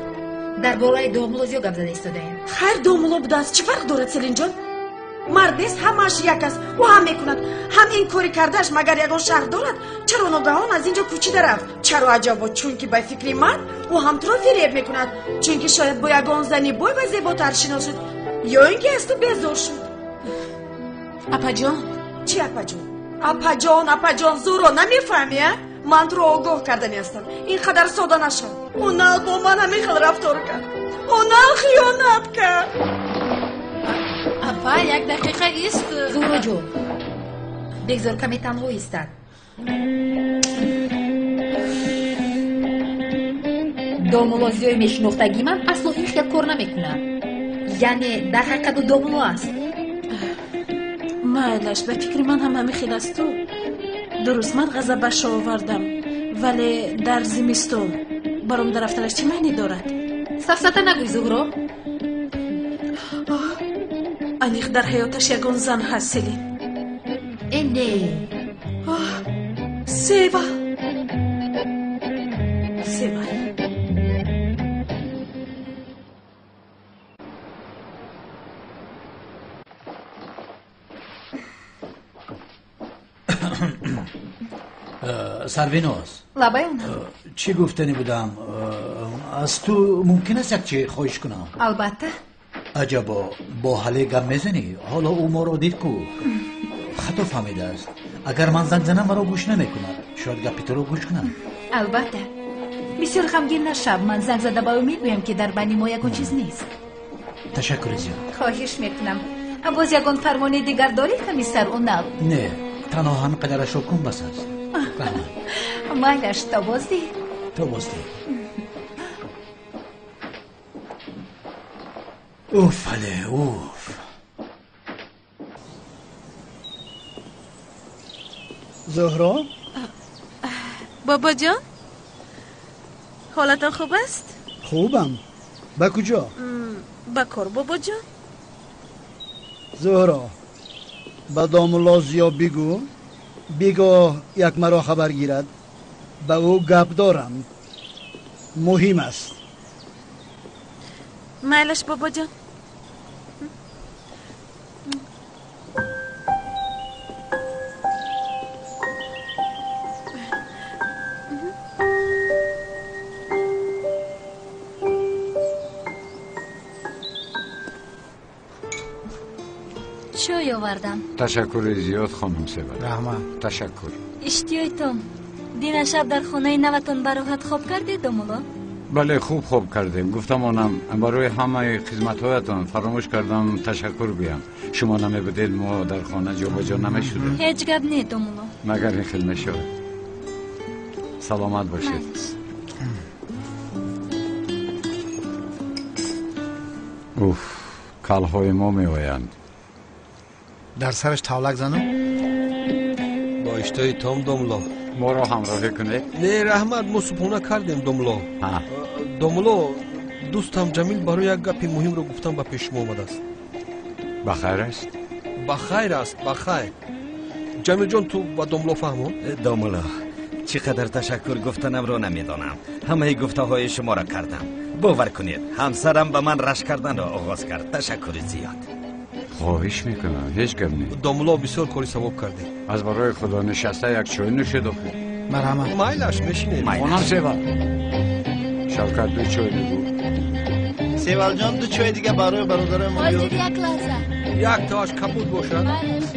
Дар бораи домулло зиёд гап зада истодаем. Хайр, домулло будааст, чӣ фарқ дорад, Селинҷон? Мард нест, ҳамааш як аст. Ӯ ҳам мекунад. Ҳам ин кори кардааш магар ягон шарҳ дорад? Чаро ногаҳон аз ин ҷо кӯчида рафт? Чаро аҷабо? Чунки ба фикри ман ӯ ҳам туро фиреб мекунад. Чунки шояд бо ягон зани бой ва зеботар шинос шуд, ё ин ки аз ту безор шуд. Апаҷон? Чӣ апаҷон? Апаҷон, апаҷон, Зуҳро, намефаҳмӣ, а? Ман туро огоҳ кардани ҳастам. Ин қадар сода нашав. Унал бо ман ҳамин хел рафтор кард. Унал хиёнат кард. Апа, як дақиқа ист. Зуҳроҷон, бегзор каме танҳо истад. Домулло зиёи мешинохтагии ман асло ин хел кор намекунад. Яъне дар ҳақиқат ӯ домулло аст. Майлаш, ба фикри ман ҳам ҳамин хел аст. Ту дуруст, ман ғазабашро овардам, вале дар зимистон баромада рафтанаш чӣ маъне дорад? Сафсата нагӯй, Зуҳро. Аниқ дар ҳаёташ ягон зан ҳаст, Селин. Э не. Сева. Сева. Сарвиноз. Лабай Унал. Чӣ гуфтанӣ будам? Аз ту мумкин аст як чӣ хоҳиш кунам? Албатта. Аҷабо, бо ҳале гап мезанӣ? Ҳоло ӯ моро дид ку. Хато фаҳмидааст. Агар ман занг занам, маро гӯш намекунад. Шояд гапи туро гӯш кунад. Албатта. Бисёр ғамгин нашав. Ман занг зада ба ӯ мегӯям, ки дар байни мо ягон чиз нест. Ташаккури зиёд. Хоҳиш мекунам. Боз ягон фармони дигар дорӣ, комиссар Унал? Не, танҳо ҳамин қадарашро кун, бас аст. Майлаш, то боздид. То боздид. Уф, але, уф. Зуҳро? Бобоҷон, ҳолатон хуб аст? Хубам. Ба куҷо? Ба кор, бобоҷон. Зуҳро, ба домулло Зиё бигӯ, бигоҳ як маро хабар гирад. Ба ӯ гап дорам. Муҳим аст. Майлаш, бобоҷон. Чой овардам. Ташаккури зиёд, хонум Севал. Раҳмат. Ташаккур. Иштиёйтон. Дина шаб дар хонаи наватон бароҳат хоб кардед, домулло? Бале, хуб хоб кардем. Гуфтамонам, барои ҳамаи хизматҳоятон фаромӯш кардам ташаккур гӯям. Шумо намебудед, мо дар хона ҷобаҷо намешудем. Ҳеҷ гап не, домулло. Магар ин хел мешавад. Саломат бошед. Уф, калҳои мо меоянд. Дар сараш тавлак занам? Бо иштиҳои том, домулло. Моро ҳамроҳӣ кунед. Не, раҳмат, мо субҳона кардем, домулло. Домулло, дӯстам Ҷамил барои як гапи муҳимро гуфтан ба пеши шумо омадааст. Ба хайр аст? Ба хайр аст, ба хайр. Ҷамилҷон, ту ба домулло фаҳмон. Домулло, чӣ қадар ташаккур гуфтанамро намедонам. Ҳамаи гуфтаҳои шуморо кардам. Бовар кунед, ҳамсарам ба ман рашк карданро оғоз кард. Ташаккури зиёд. Хоҳиш мекунам, ҳеҷ гап не. Домулло, бисёр кори савоб кардем. Аз барои худо нишаста як чой нӯшед охир. Марҳамат. Майлаш, мешинем. Хонам Севал. Шавкат, ду чой бигӯ. Севалҷон, ду чой дига барои бародарои мо биёр. Ҳозир, як лаҳза. Як тоаш кабуд бошад. Майлаш.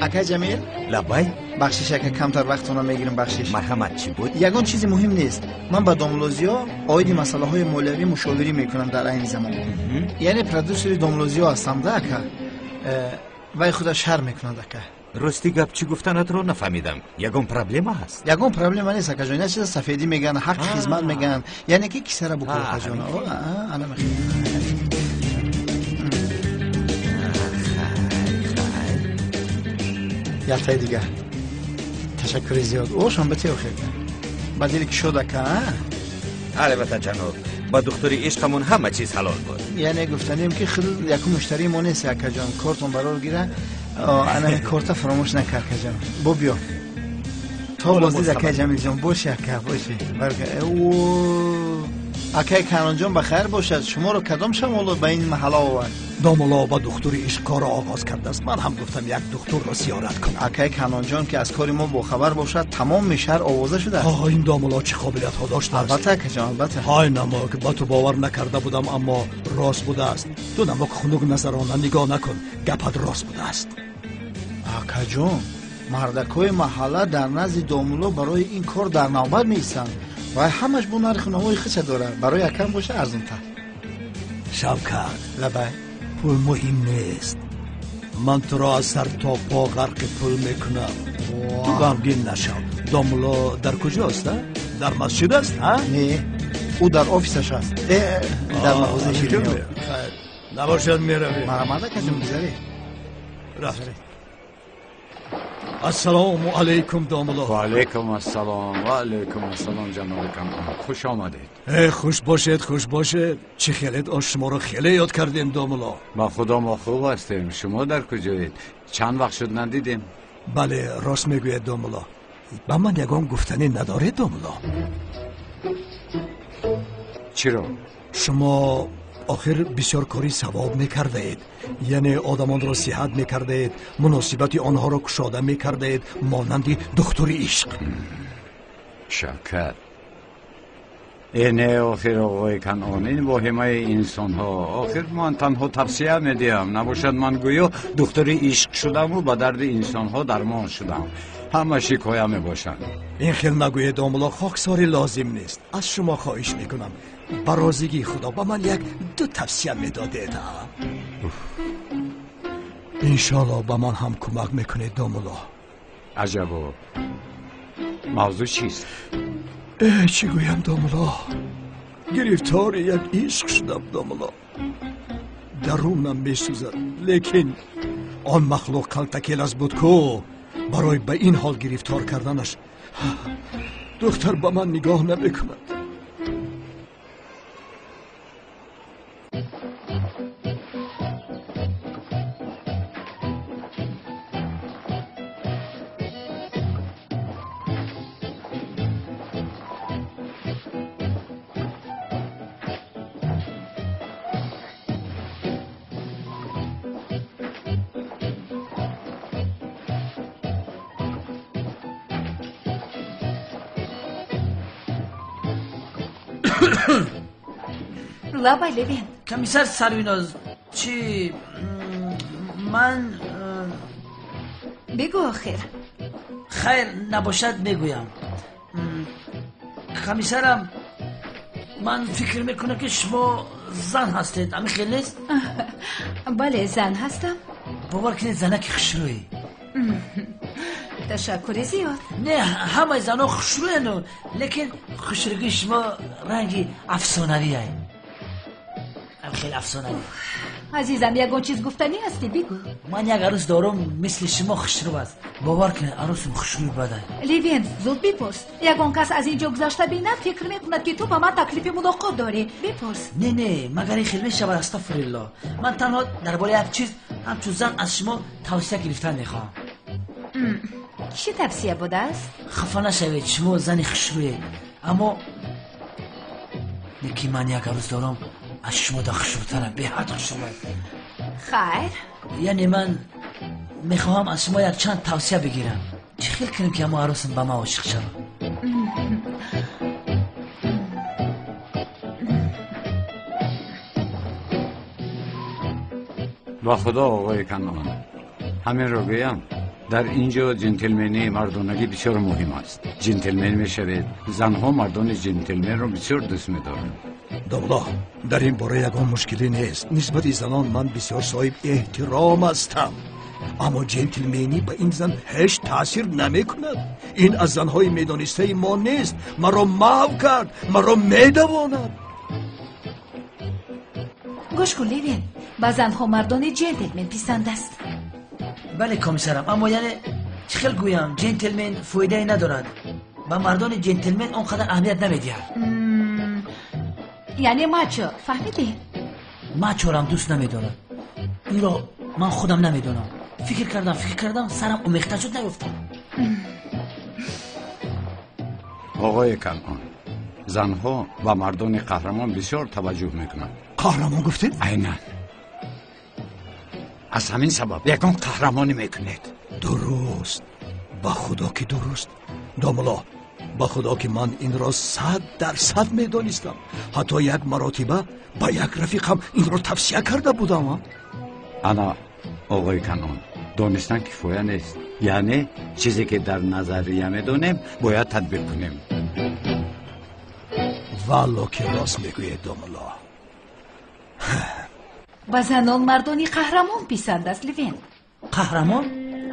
Акай Ҷамил? Лабай? Бахшиш ака, камтар вақтона мегирам, бахшиш. Марҳамат, чӣ буд? Ягон чизи муҳим нест. Ман ба домулло Зиё оиди масъалаҳои молиявӣ мушовирӣ мекунам дар айни замон. Яъне продюсери домулло Зиё ҳастам да ака. Вай худаш шарм мекунад, ака. Рости гап, чӣ гуфтанатро нафаҳмидам. Ягон проблема ҳаст? Ягон проблема нест, акаҷон. Як чиза сафедӣ мегӯянд, ҳаққи хизмат мегӯянд, яъне ки кисара букор, акаҷон. Ана мехел. Яктаи дигар. Ташаккури зиёд. Ошам ба те охир. Ба дили кушод, ака. Албатта, ҷаноб, ба духтури ишқамон ҳама чиз ҳалол буд. Яъне гуфтанем, ки худ якум муштарии мо нест, акаҷон. Кортон барор гира, ана корта фаромӯш накар, акаҷон. Бо биё то боздид, акаи Ҷамилҷон. Боши, ака, боши. Акаи Канонҷон, ба хайр бошад. Шуморо кадом шамоло ба ин маҳалла овард? Домулло ба духтури ишқ корро оғоз кардааст. Ман ҳам гуфтам, як духтурро зиёрат кунам. Акаи Канонҷон, ки аз кори мо бохабар бошад, тамоми шаҳр овоза шудааст. Ҳо, ин домулло чӣ қобилиятҳо доштааст! Албатта, акаҷон, албатта. Ҳай намок, ба ту бовар накарда будам, аммо рост будааст. Ту намок хунук назарона нигоҳ накун, гапат рост будааст. Акаҷон, мардакҳои маҳалла дар назди домулло барои ин кор дар навбат меистанд. Вай ҳамаш бо нарху навои худша дорад. Барои акам боша, арзонтар. Шавкат. Лабай. Пул муҳим нест. Ман туро аз сар то по ғарқи пул мекунам, ту ғамгин нашав. Домулло дар куҷост? Дар масҷид аст? Не, ӯ дар офисаш аст, дар мағозаи ширинӣ. Набошад, меравем. Марҳамат, акаҷон, гузаред. Рафт. Ассалому алайкум, домулло. Ва алайкум ассалом, ва алайкум ассалом, ҷаноби Канон, хуш омадед. Э, хуш бошед, хуш бошед. Чӣ хелед? Ош шуморо хеле ёд кардем, домулло. Ба худо, мо хуб ҳастем. Шумо дар куҷоед? Чанд вақт шуд, надидем. Бале, рост мегӯед, домулло. Ба ман ягон гуфтанӣ надоред, домулло? Чиро? Шумо охир бисёр кори савоб мекардаед, яъне одамонро сиҳат мекардаед, муносибати онҳоро кушода мекардаед, монанди духтури ишқ. Шавкат, э, не, охир оғои Канон, ин воҳимаи инсонҳо. Охир ман танҳо тавсия медиҳам. Набошад, ман гӯё духтури ишқ шудаму ба дарди инсонҳо дармон шудам. Ҳама шикоя мебошанд. Ин хел нагӯед, домулло, хоксорӣ лозим нест. Аз шумо хоҳиш мекунам, ба розигии худо ба ман як ду тавсия медодед. Иншоалло, ба ман ҳам кӯмак мекунед, домулло. Аҷабо, мавзӯъ чист? Э, чӣ гӯям, домулло, гирифтори як ишқ шудам, домулло. Дарунам месӯзад, лекин он махлуқ калтакелас буд ку. Барои ба ин ҳол гирифтор карданаш духтар ба ман нигоҳ намекунад. Лабай, Левен. Комиссар Сарвиноз, чӣ, ман Бигӯ, охир. Хайр, набошад, мегӯям. Комиссарам, ман фикр мекунам, ки шумо зан ҳастед, ҳамин хел нест? Бале, зан ҳастам. Бовар кунед, занаки хушрӯй. Ташаккури зиёд. Не, ҳамаи занҳо хушрӯяну, лекин хушрӯгии шумо ранги афсонавие, хеле афсонавӣ. Азизам, ягон чиз гуфтанӣ ҳастӣ, бигӯ. Ман як арӯс дорам, мисли шумо хушрӯ аст. Бовар кунед, арӯсам хушрӯи бадай. Левен, зуд бипурс. Ягон кас аз ин ҷо гузашта бинад, фикр мекунад, ки ту ба ман таклифи мулоқот дорӣ. Бипурс. Не, магар ин хел мешавад? Астағфирулло. Ман танҳо дар бораи як чиз ҳамчун зан аз шумо тавсия гирифтан мехоҳам. Чӣ тавсия будааст? Хафа нашавед, шумо зани хушрӯед, аммо лекин ман як арӯс дорам, аз шумо да хушрӯтарам, беҳад хушрӯ. Хайр. Яъне ман мехоҳам аз шумо якчанд тавсия бигирам, чӣ хел кунем, ки ҳамо арӯсам ба ман ошиқ шавад. Ба худо, оғои Канон, ҳаминро гӯям, дар ин ҷо ҷентлмении мардонагӣ бисёр муҳим аст. Ҷентлмен мешавед, занҳо мардони ҷентлменро бисёр дӯст медоранд. Домулло, дар ин бора ягон мушкилӣ нест. Нисбати занон ман бисёр соҳиб эҳтиром ҳастам. Аммо ҷентлменӣ ба ин зан ҳеҷ таъсир намекунад. Ин аз занҳои медонистаи мо нест. Маро маҳв кард, маро медавонад. Гӯш кун, Левин, ба занҳо мардони ҷентлмен писанд аст. Бале, комиссарам, аммо яъне чӣ хел гӯям, ҷентлмен фоидае надорад. Ба мардони ҷентлмен он қадар аҳамият намедиҳад. Яъне мачо, фаҳмидӣ? Мачорам дӯст намедорад. Инро ман худам намедонам. Фикр кардам, фикр кардам, сарам омехта шуд, наёфтам. Оғои Канъон, занҳо ба мардони қаҳрамон бисёр таваҷҷӯҳ мекунанд. Қаҳрамон гуфтед? Айнан. Аз ҳамин сабаб ягон қаҳрамонӣ мекунед. Дуруст, ба худо ки дуруст. Домулло, ба худо ки ман инро 100% медонистам. Ҳатто як маротиба ба як рафиқам инро тавсия карда будам. Ана, оғои Канъон, донистан кифоя нест. Яъне чизе ки дар назария медонем, бояд татбиқ кунем. Валло ки рост мегӯед, домулло. Ба занон мардони қаҳрамон писанд аст, Левин. Қаҳрамон?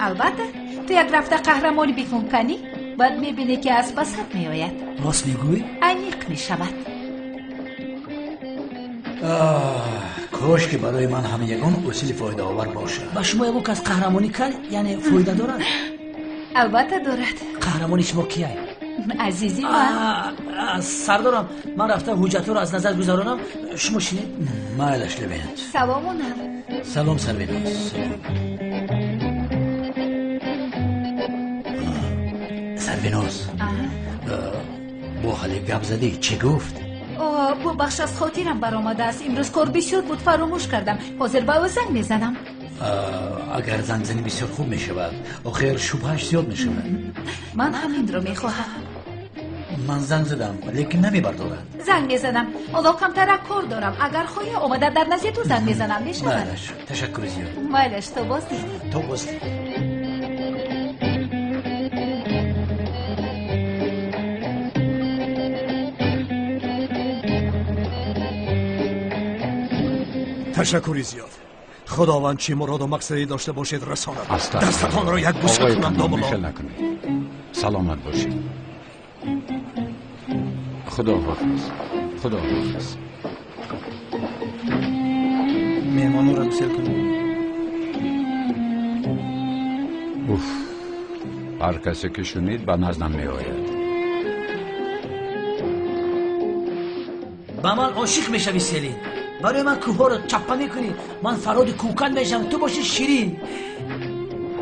Албатта, ту як рафта қаҳрамонӣ бикун канӣ, баъд мебинӣ ки аз басар меояд. Рост мегӯӣ? Аниқ мешавад. Кош ки барои ман ҳам ягон усули фоидаовар бошад. Ба шумо ягон кас қаҳрамонӣ кард, яъне фоида дорад? Албатта дорад. Қаҳрамони шумо кияй? Азизи ман. Сардорам, ман рафта ҳуҷҷатҳоро аз назар гузаронам, шумо шинед. Майлаш, Левин. Саломонам. Салом, Сарвиноз. Салом. Сарвиноз, бо ҳале гап задӣ, чӣ гуфт? Бубахш, аз хотирам баромадааст. Имрӯз кор бисёр буд, фаромӯш кардам. Ҳозир ба ӯ занг мезанам. Агар занг занӣ бисёр хуб мешавад. Охир шубҳааш зиёд мешавад. Ман ҳаминро мехоҳам. Ман занг задам, лекин намебардорад. Занг мезанам. Ҳоло камтарак кор дорам. Агар хоҳӣ, омада дар назди ту занг мезанам, мешавад? Майлаш, ташаккури зиёд. Майлаш, то боздид. То боздид. Ташаккури зиёд. Худованд чӣ муроду мақсаде дошта бошед расонад. Дастатонро як бӯса кунам, домулло. Мехел накунед. Саломат бошед. Худо ҳофиз. Худо ҳофиз. Меҳмонро гусел кунед. Уф, ҳар касе ки шунид ба наздам меояд. Ба ман ошиқ мешавӣ, Селин. Барои ман кӯҳҳоро чаппа мекунӣ, ман Фарҳоди кӯкан мешавам, ту бошӣ Ширин.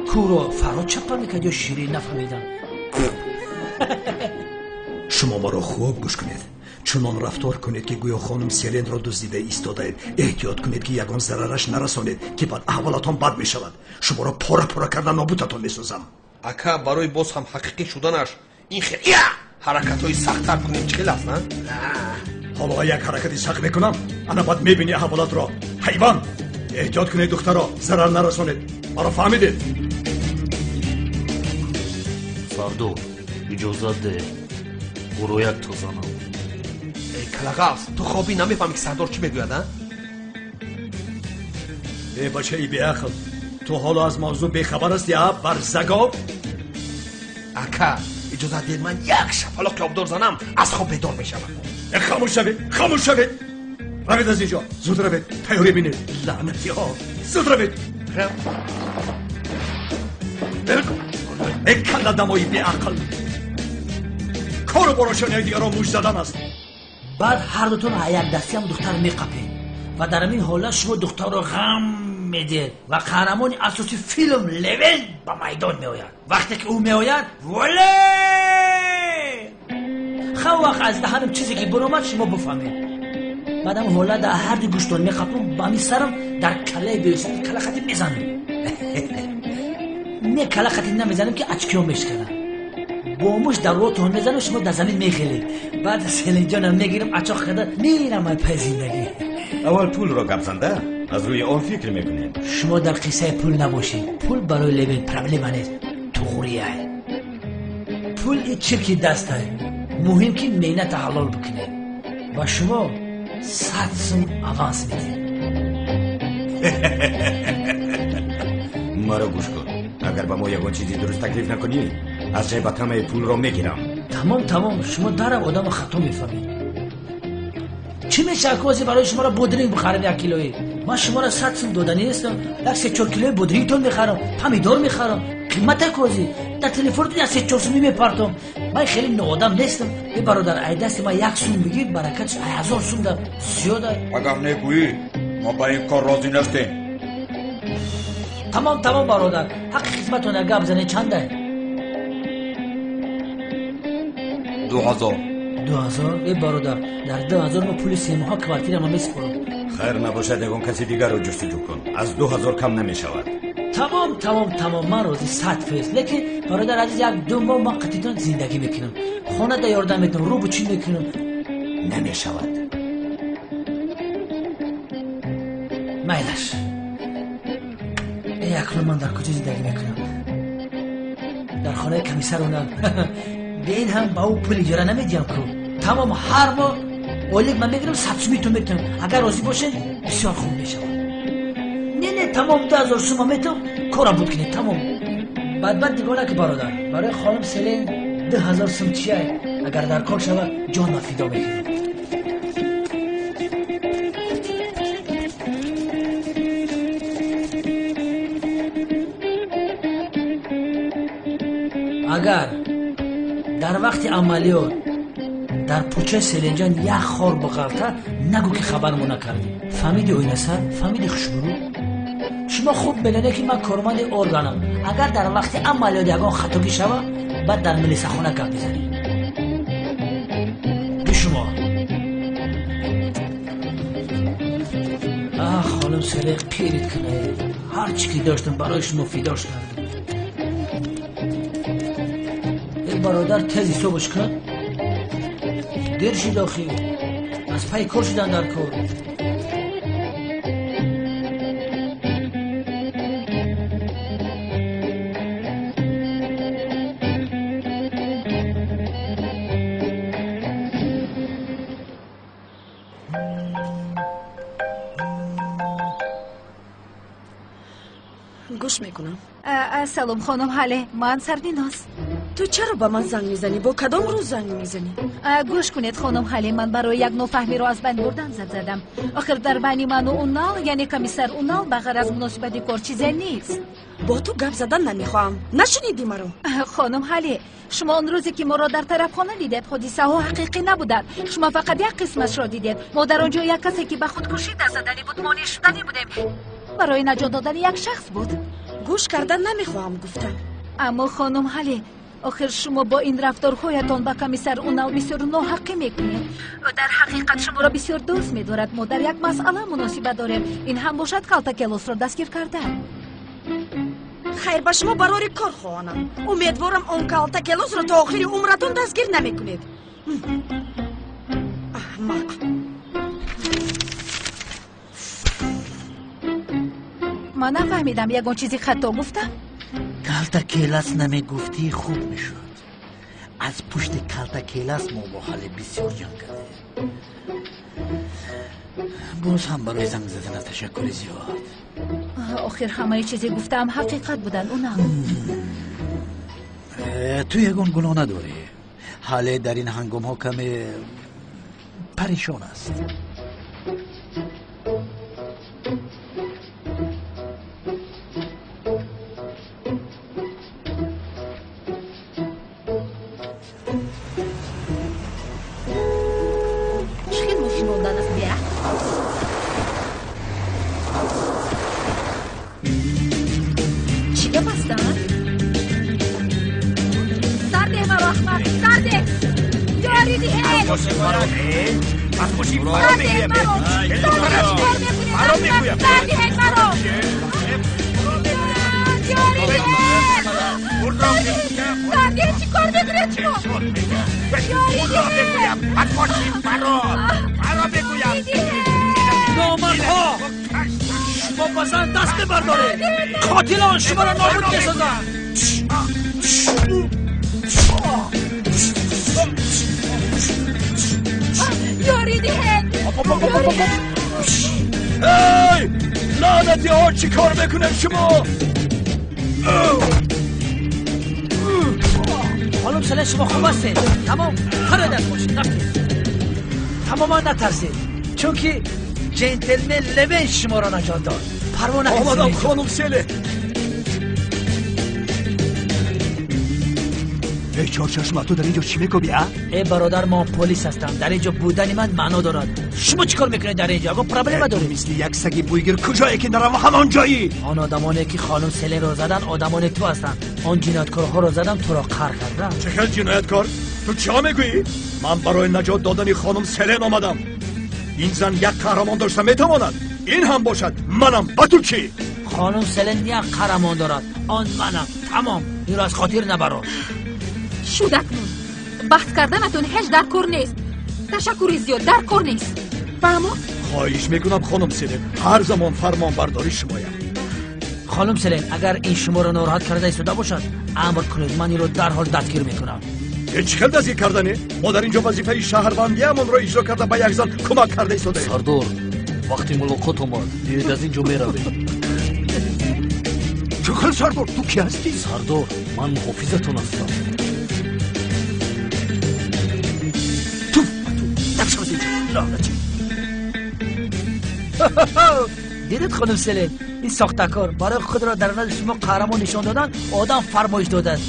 Кӯҳро Фарҳод чаппа мекард ё Ширин, нафаҳмидам. Шумо маро хуб гӯш кунед. Чунон рафтор кунед ки гӯё хонум Селенро дуздида истодаед. Эҳтиёт кунед ки ягон зарараш нарасонед, ки баъд аҳволатон бад мешавад. Шуморо пора пора карда нобудатон месозам. Ака, барои боз ҳам ҳақиқӣ шуданаш ин хел ҳаракатҳои сахттар кунем, чӣ хел аст, на? Ҳоло як ҳаракати сахт мекунам, ана баъд мебинӣ аҳволатро. Ҳайвон! Эҳтиёт кунед, духтаро, зарар нарасонед. Маро фаҳмидед? Сардор, иҷозат деҳ, ӯро як то занам. Эй калағаз, ту хобӣ намефаҳмӣ ки сардор чӣ мегӯяд, а? Эй бачаи беақл, ту ҳоло аз мавзӯъ бехабар ҳастӣ, а барзагов? Ака, иҷозат диҳед ман як шапалоқи обдор занам, аз хоб бедор мешавам. Хомӯш шавед, хомӯш шавед. Равед аз инҷо, зуд равед, тайёрӣ бинед. Лаънатиҳо, зуд равед. Эй калладамои беақл, кору борошон якдигарро муш задан аст. Баъд ҳар дутон якдастиам духтар меқапед ва дар ҳамин ҳолат шумо духтарро ғам медиҳед ва қаҳрамони асосии филм Левин ба майдон меояд. Вақте ки ӯ меояд, воле! Ҳам вақт аз даҳанам чизе ки баромад, шумо бифаҳмед. Баъдам ҳолат дар ҳар ду гӯштон меқапам, ба ҳамин сарам дар каллаи беҳусӣ калла хати мезанам. Не, калла хати намезанам ки очкиҳо мешканад. Бо муш дар ротон мезанам, шумо дар замин мехелед. Баъд Селинҷонам мегирам, ачоқ карда мерам ай пай зиндагӣ. Аввал пулро гап занда, аз рӯи он фикр мекунем. Шумо дар қиссаи пул набошед. Пул барои Левин проблема нест, туғрияй. Пул и чирки дастай. Муҳим ки меҳната ҳалол бикунед. Ба шумо 100 сум аванс медиҳем. Маро гӯш кун, агар ба мо ягон чизи дуруст таклиф накунӣ, аз ҷайбат ҳамаи пулро мегирам. Тамом, тамом, шумо дарав одамо хато мефаҳмед. Чӣ мешавад ки ҳозир барои шуморо бодринг бихарам як килои? Ман шуморо 100 сум доданӣ нестам, як 3-4 килои бодрингтон мехарам, помидор мехарам. Қимата ки ҳозир дар телефонтон як 3-4 сумӣ мепартом. Ман хеле ноодам нестам. Э бародар, ай дасти ман 1 сум бигир, баракатш 1000 сум да зиёд ай. Агар негӯӣ, мо ба ин кор розӣ нестем. Тамом, тамом бародар, ҳаққи хизматон як гап занед чандай? 2000. 2000? Э бародар, дар 2000 мо пули 3 моҳа квартирама месупорам. Хайр набошад, ягон каси дигарро ҷустуҷӯ кун. Аз 2000 кам намешавад. Тамом, тамом, тамом, ман розӣ 100%. Лекин бародар азиз, 1-2 моҳ ман қатитон зиндагӣ мекунам. Хона да ёрдам метам, рӯ бучин мекунам. Намешавад. Майлаш. Э акнун ман дар куҷо зиндагӣ мекунам? Дар хонаи комиссаронам. Бе ин ҳам ба ӯ пул иҷора намедиҳам ку. Тамом, ҳар моҳ ойлик ман мегирам, 100 сумӣ ту метавам. Агар розӣ бошед, бисёр хуб мешавад. Не, не, тамом, 2000 сума метавам, кора буд кунед, тамом. Бадбад нигоҳ накун бародар. Барои хонум Селен 2000 сум чия? Агар дар кор шава, ҷон ма фидо мекунам. Агар дар вақти амалиёт дар пӯчаи Селенҷон як хор биғалта, нагӯ ки хабармо накардӣ. Фаҳмиди оинасар? Фаҳмиди хушбурӯ? Шумо хуб медонед ки ман корманди органам. Агар дар вақти амалиёт ягон хатогӣ шава, баъд дар милисахона гап мезанем. Би шумо. Ах, хонум Селен, пирит кунед. Ҳар чӣ ки доштам барои шумо фидош кардам. Бародар, тез ҳисобаш кун. Дер шуд охир. Аз пайи кор шудан дар кор. Гӯш мекунам. Салом хонум Ҳале, ман Сарвиноз. Ту чаро ба ман занг мезанӣ? Бо кадом рӯз занг мезанӣ? Гӯш кунед хонум Ҳале, ман барои як нофаҳмиро аз байн бурдан зад задам. Охир дар байни ману Унал, яъне комиссар Унал, ба ғайр аз муносибати кор чизе нест. Бо ту гап задан намехоҳам. Нашунидӣ маро? Хонум Ҳале, шумо он рӯзе ки моро дар тарабхона дидед, ҳодисаҳо ҳақиқӣ набуданд. Шумо фақат як қисмашро дидед. Мо дар он ҷо як касе ки ба худкушӣ даст заданӣ буд, монеъ шуданӣ будем. Барои наҷот додани як шахс буд. Гӯш кардан намехоҳам, гуфтам. Аммо хонум Ҳале, охир шумо бо ин рафторҳоятон ба комиссар Унал бисёр ноҳаққӣ мекунед. Ӯ дар ҳақиқат шуморо бисёр дӯст медорад. Мо дар як масъала муносибат дорем. Ин ҳам бошад калтакелосро дастгир кардан. Хайр, ба шумо барори кор хоҳонам. Умедворам он калтакелосро то охири умратон дастгир намекунед. Аҳмақ. Ман нафаҳмидам, ягон чизи хато гуфтам? Калтакелас намегуфтӣ хуб мешуд. Аз пушти калтакелас мо бо Ҳале бисёр ҷанг кардем. Боз ҳам барои занг задана ташаккури зиёд. Охир ҳамаи чизе гуфтаам ҳақиқат буданд, Унал. Ту ягон гуноҳ надорӣ. Ҳале дар ин ҳангомҳо каме парешон аст. Қотилон шуморо нобуд месозанд. Ёрӣ диҳед! Эй, лаънатиҳо, чӣ кор мекунед шумо? خانم سلین شما خوب هستید؟ تمام خرد از ماشین رفتید. تماما نترسید، چون که جنتلمن لون شما را نجات داد. پروا نکنید. آمدم خانم سلین. ای چهارچشم، تو در اینجا چی میکوبی؟ ای برادر، ما پلیس هستم. در اینجا بودن من معنا دارد. شما چیکار میکنید در اینجا؟ اگه پرابلم دارید. مثل یک سگی بویگر کجایی که نرم همان جایی. آن آدمانی که خانم سلین رو زدن آدمان تو هستند. آن جنایتکارها رو زدم تو را قهر کردم. چه خیلی جنایتکار؟ تو چه میگویی؟ من برای نجات دادن خانم سلین آمدم. این زن یک قهرمان داشته میتواند. این هم باشد منم. با تو چی؟ خانم سلین یک قهرمان دارد، آن منم. تمام، این را از خاطر نبرو. شد اکنون بحث کردنتون هیچ در کار نیست. تشکر زیاد، در کار نیست. فهمو؟ خواهش میکنم خانم سلین، هر زمان فرمان برداری شمایم. خانم سلین، اگر این شما را ناراحت کرده ایستاده باشد امر کنید، من این را در حال دستگیر میکنم. چه خیلی دستگیر کردنی؟ ما در اینجا وظیفه شهروندی‌مان را اجرا کرده به یک زن کمک کرده ایستاده. سردار، وقتی ملاقات آمد بیاید از اینجا میرویم. چه خیلی سردار؟ تو کی هستی؟ سردار، من محافظتون هستم. تو دیدید خانم سلین، این ساختکار برای خود را در نزد شما قهرمان نشان دادن آدم فرمایش دادن.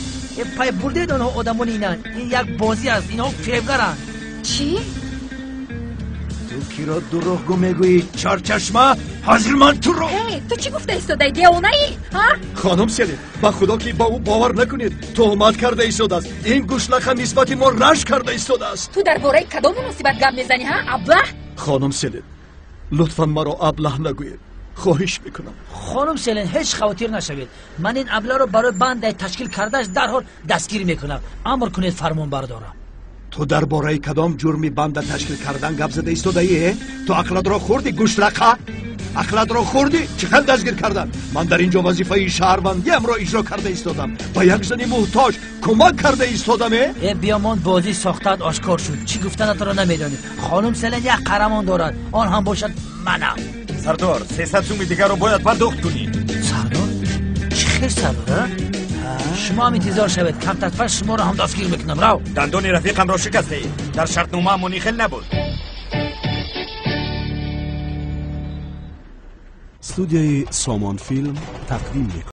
پای بردید آنها آدمان اینن. این یک بازی است، اینها فریبگرند. چی؟ تو کی را دروغگو میگویی چارچشمه؟ حاضر من تو رو. تو چی گفته ایستاده؟ دیوانه ای؟ ها؟ خانم سلین، با خدا که با او باور نکنید. تهمت کرده ایستاده است. این گوشلخه نسبت ما رشک کرده ایستاده است. تو درباره کدام مناسبت گپ میزنی ها ابله؟ خانم سلین، لطفا مرا ابله نگویید، خواهش میکنم. خانم سلین، هیچ خاطر نشوید. من این ابله رو برای بند تشکیل کردهش در حال دستگیر میکنم. امر کنید فرمان بردارم. تو درباره کدام جرمی بند تشکیل کردن گپ زده ایستاده ای؟ تو عقلت را خوردی گوشلخه؟ عقلت را خوردی؟ چه خیلی دستگیر کردن؟ من در اینجا وظیفه شهروندیم را اجرا کرده ایستادم. با یک زن محتاج کمک کرده ایستادم. ای بیامان، بازی ساختت آشکار شد. چی گفتنت را نمیدانی. خانم سلین یک قهرمان دارد، آن هم باشد منم. سردار، 300 سوم دیگر رو باید پرداخت کنی. سردار؟ چه خیر سردار؟ شما هم انتظار شوید، کم تطفر شما را هم دستگیر میکنم. رو دندان رفیقم را شکسته ای. در شرطنامه مونیخل نبود. استودیوی سامان فیلم تقدیم میکند.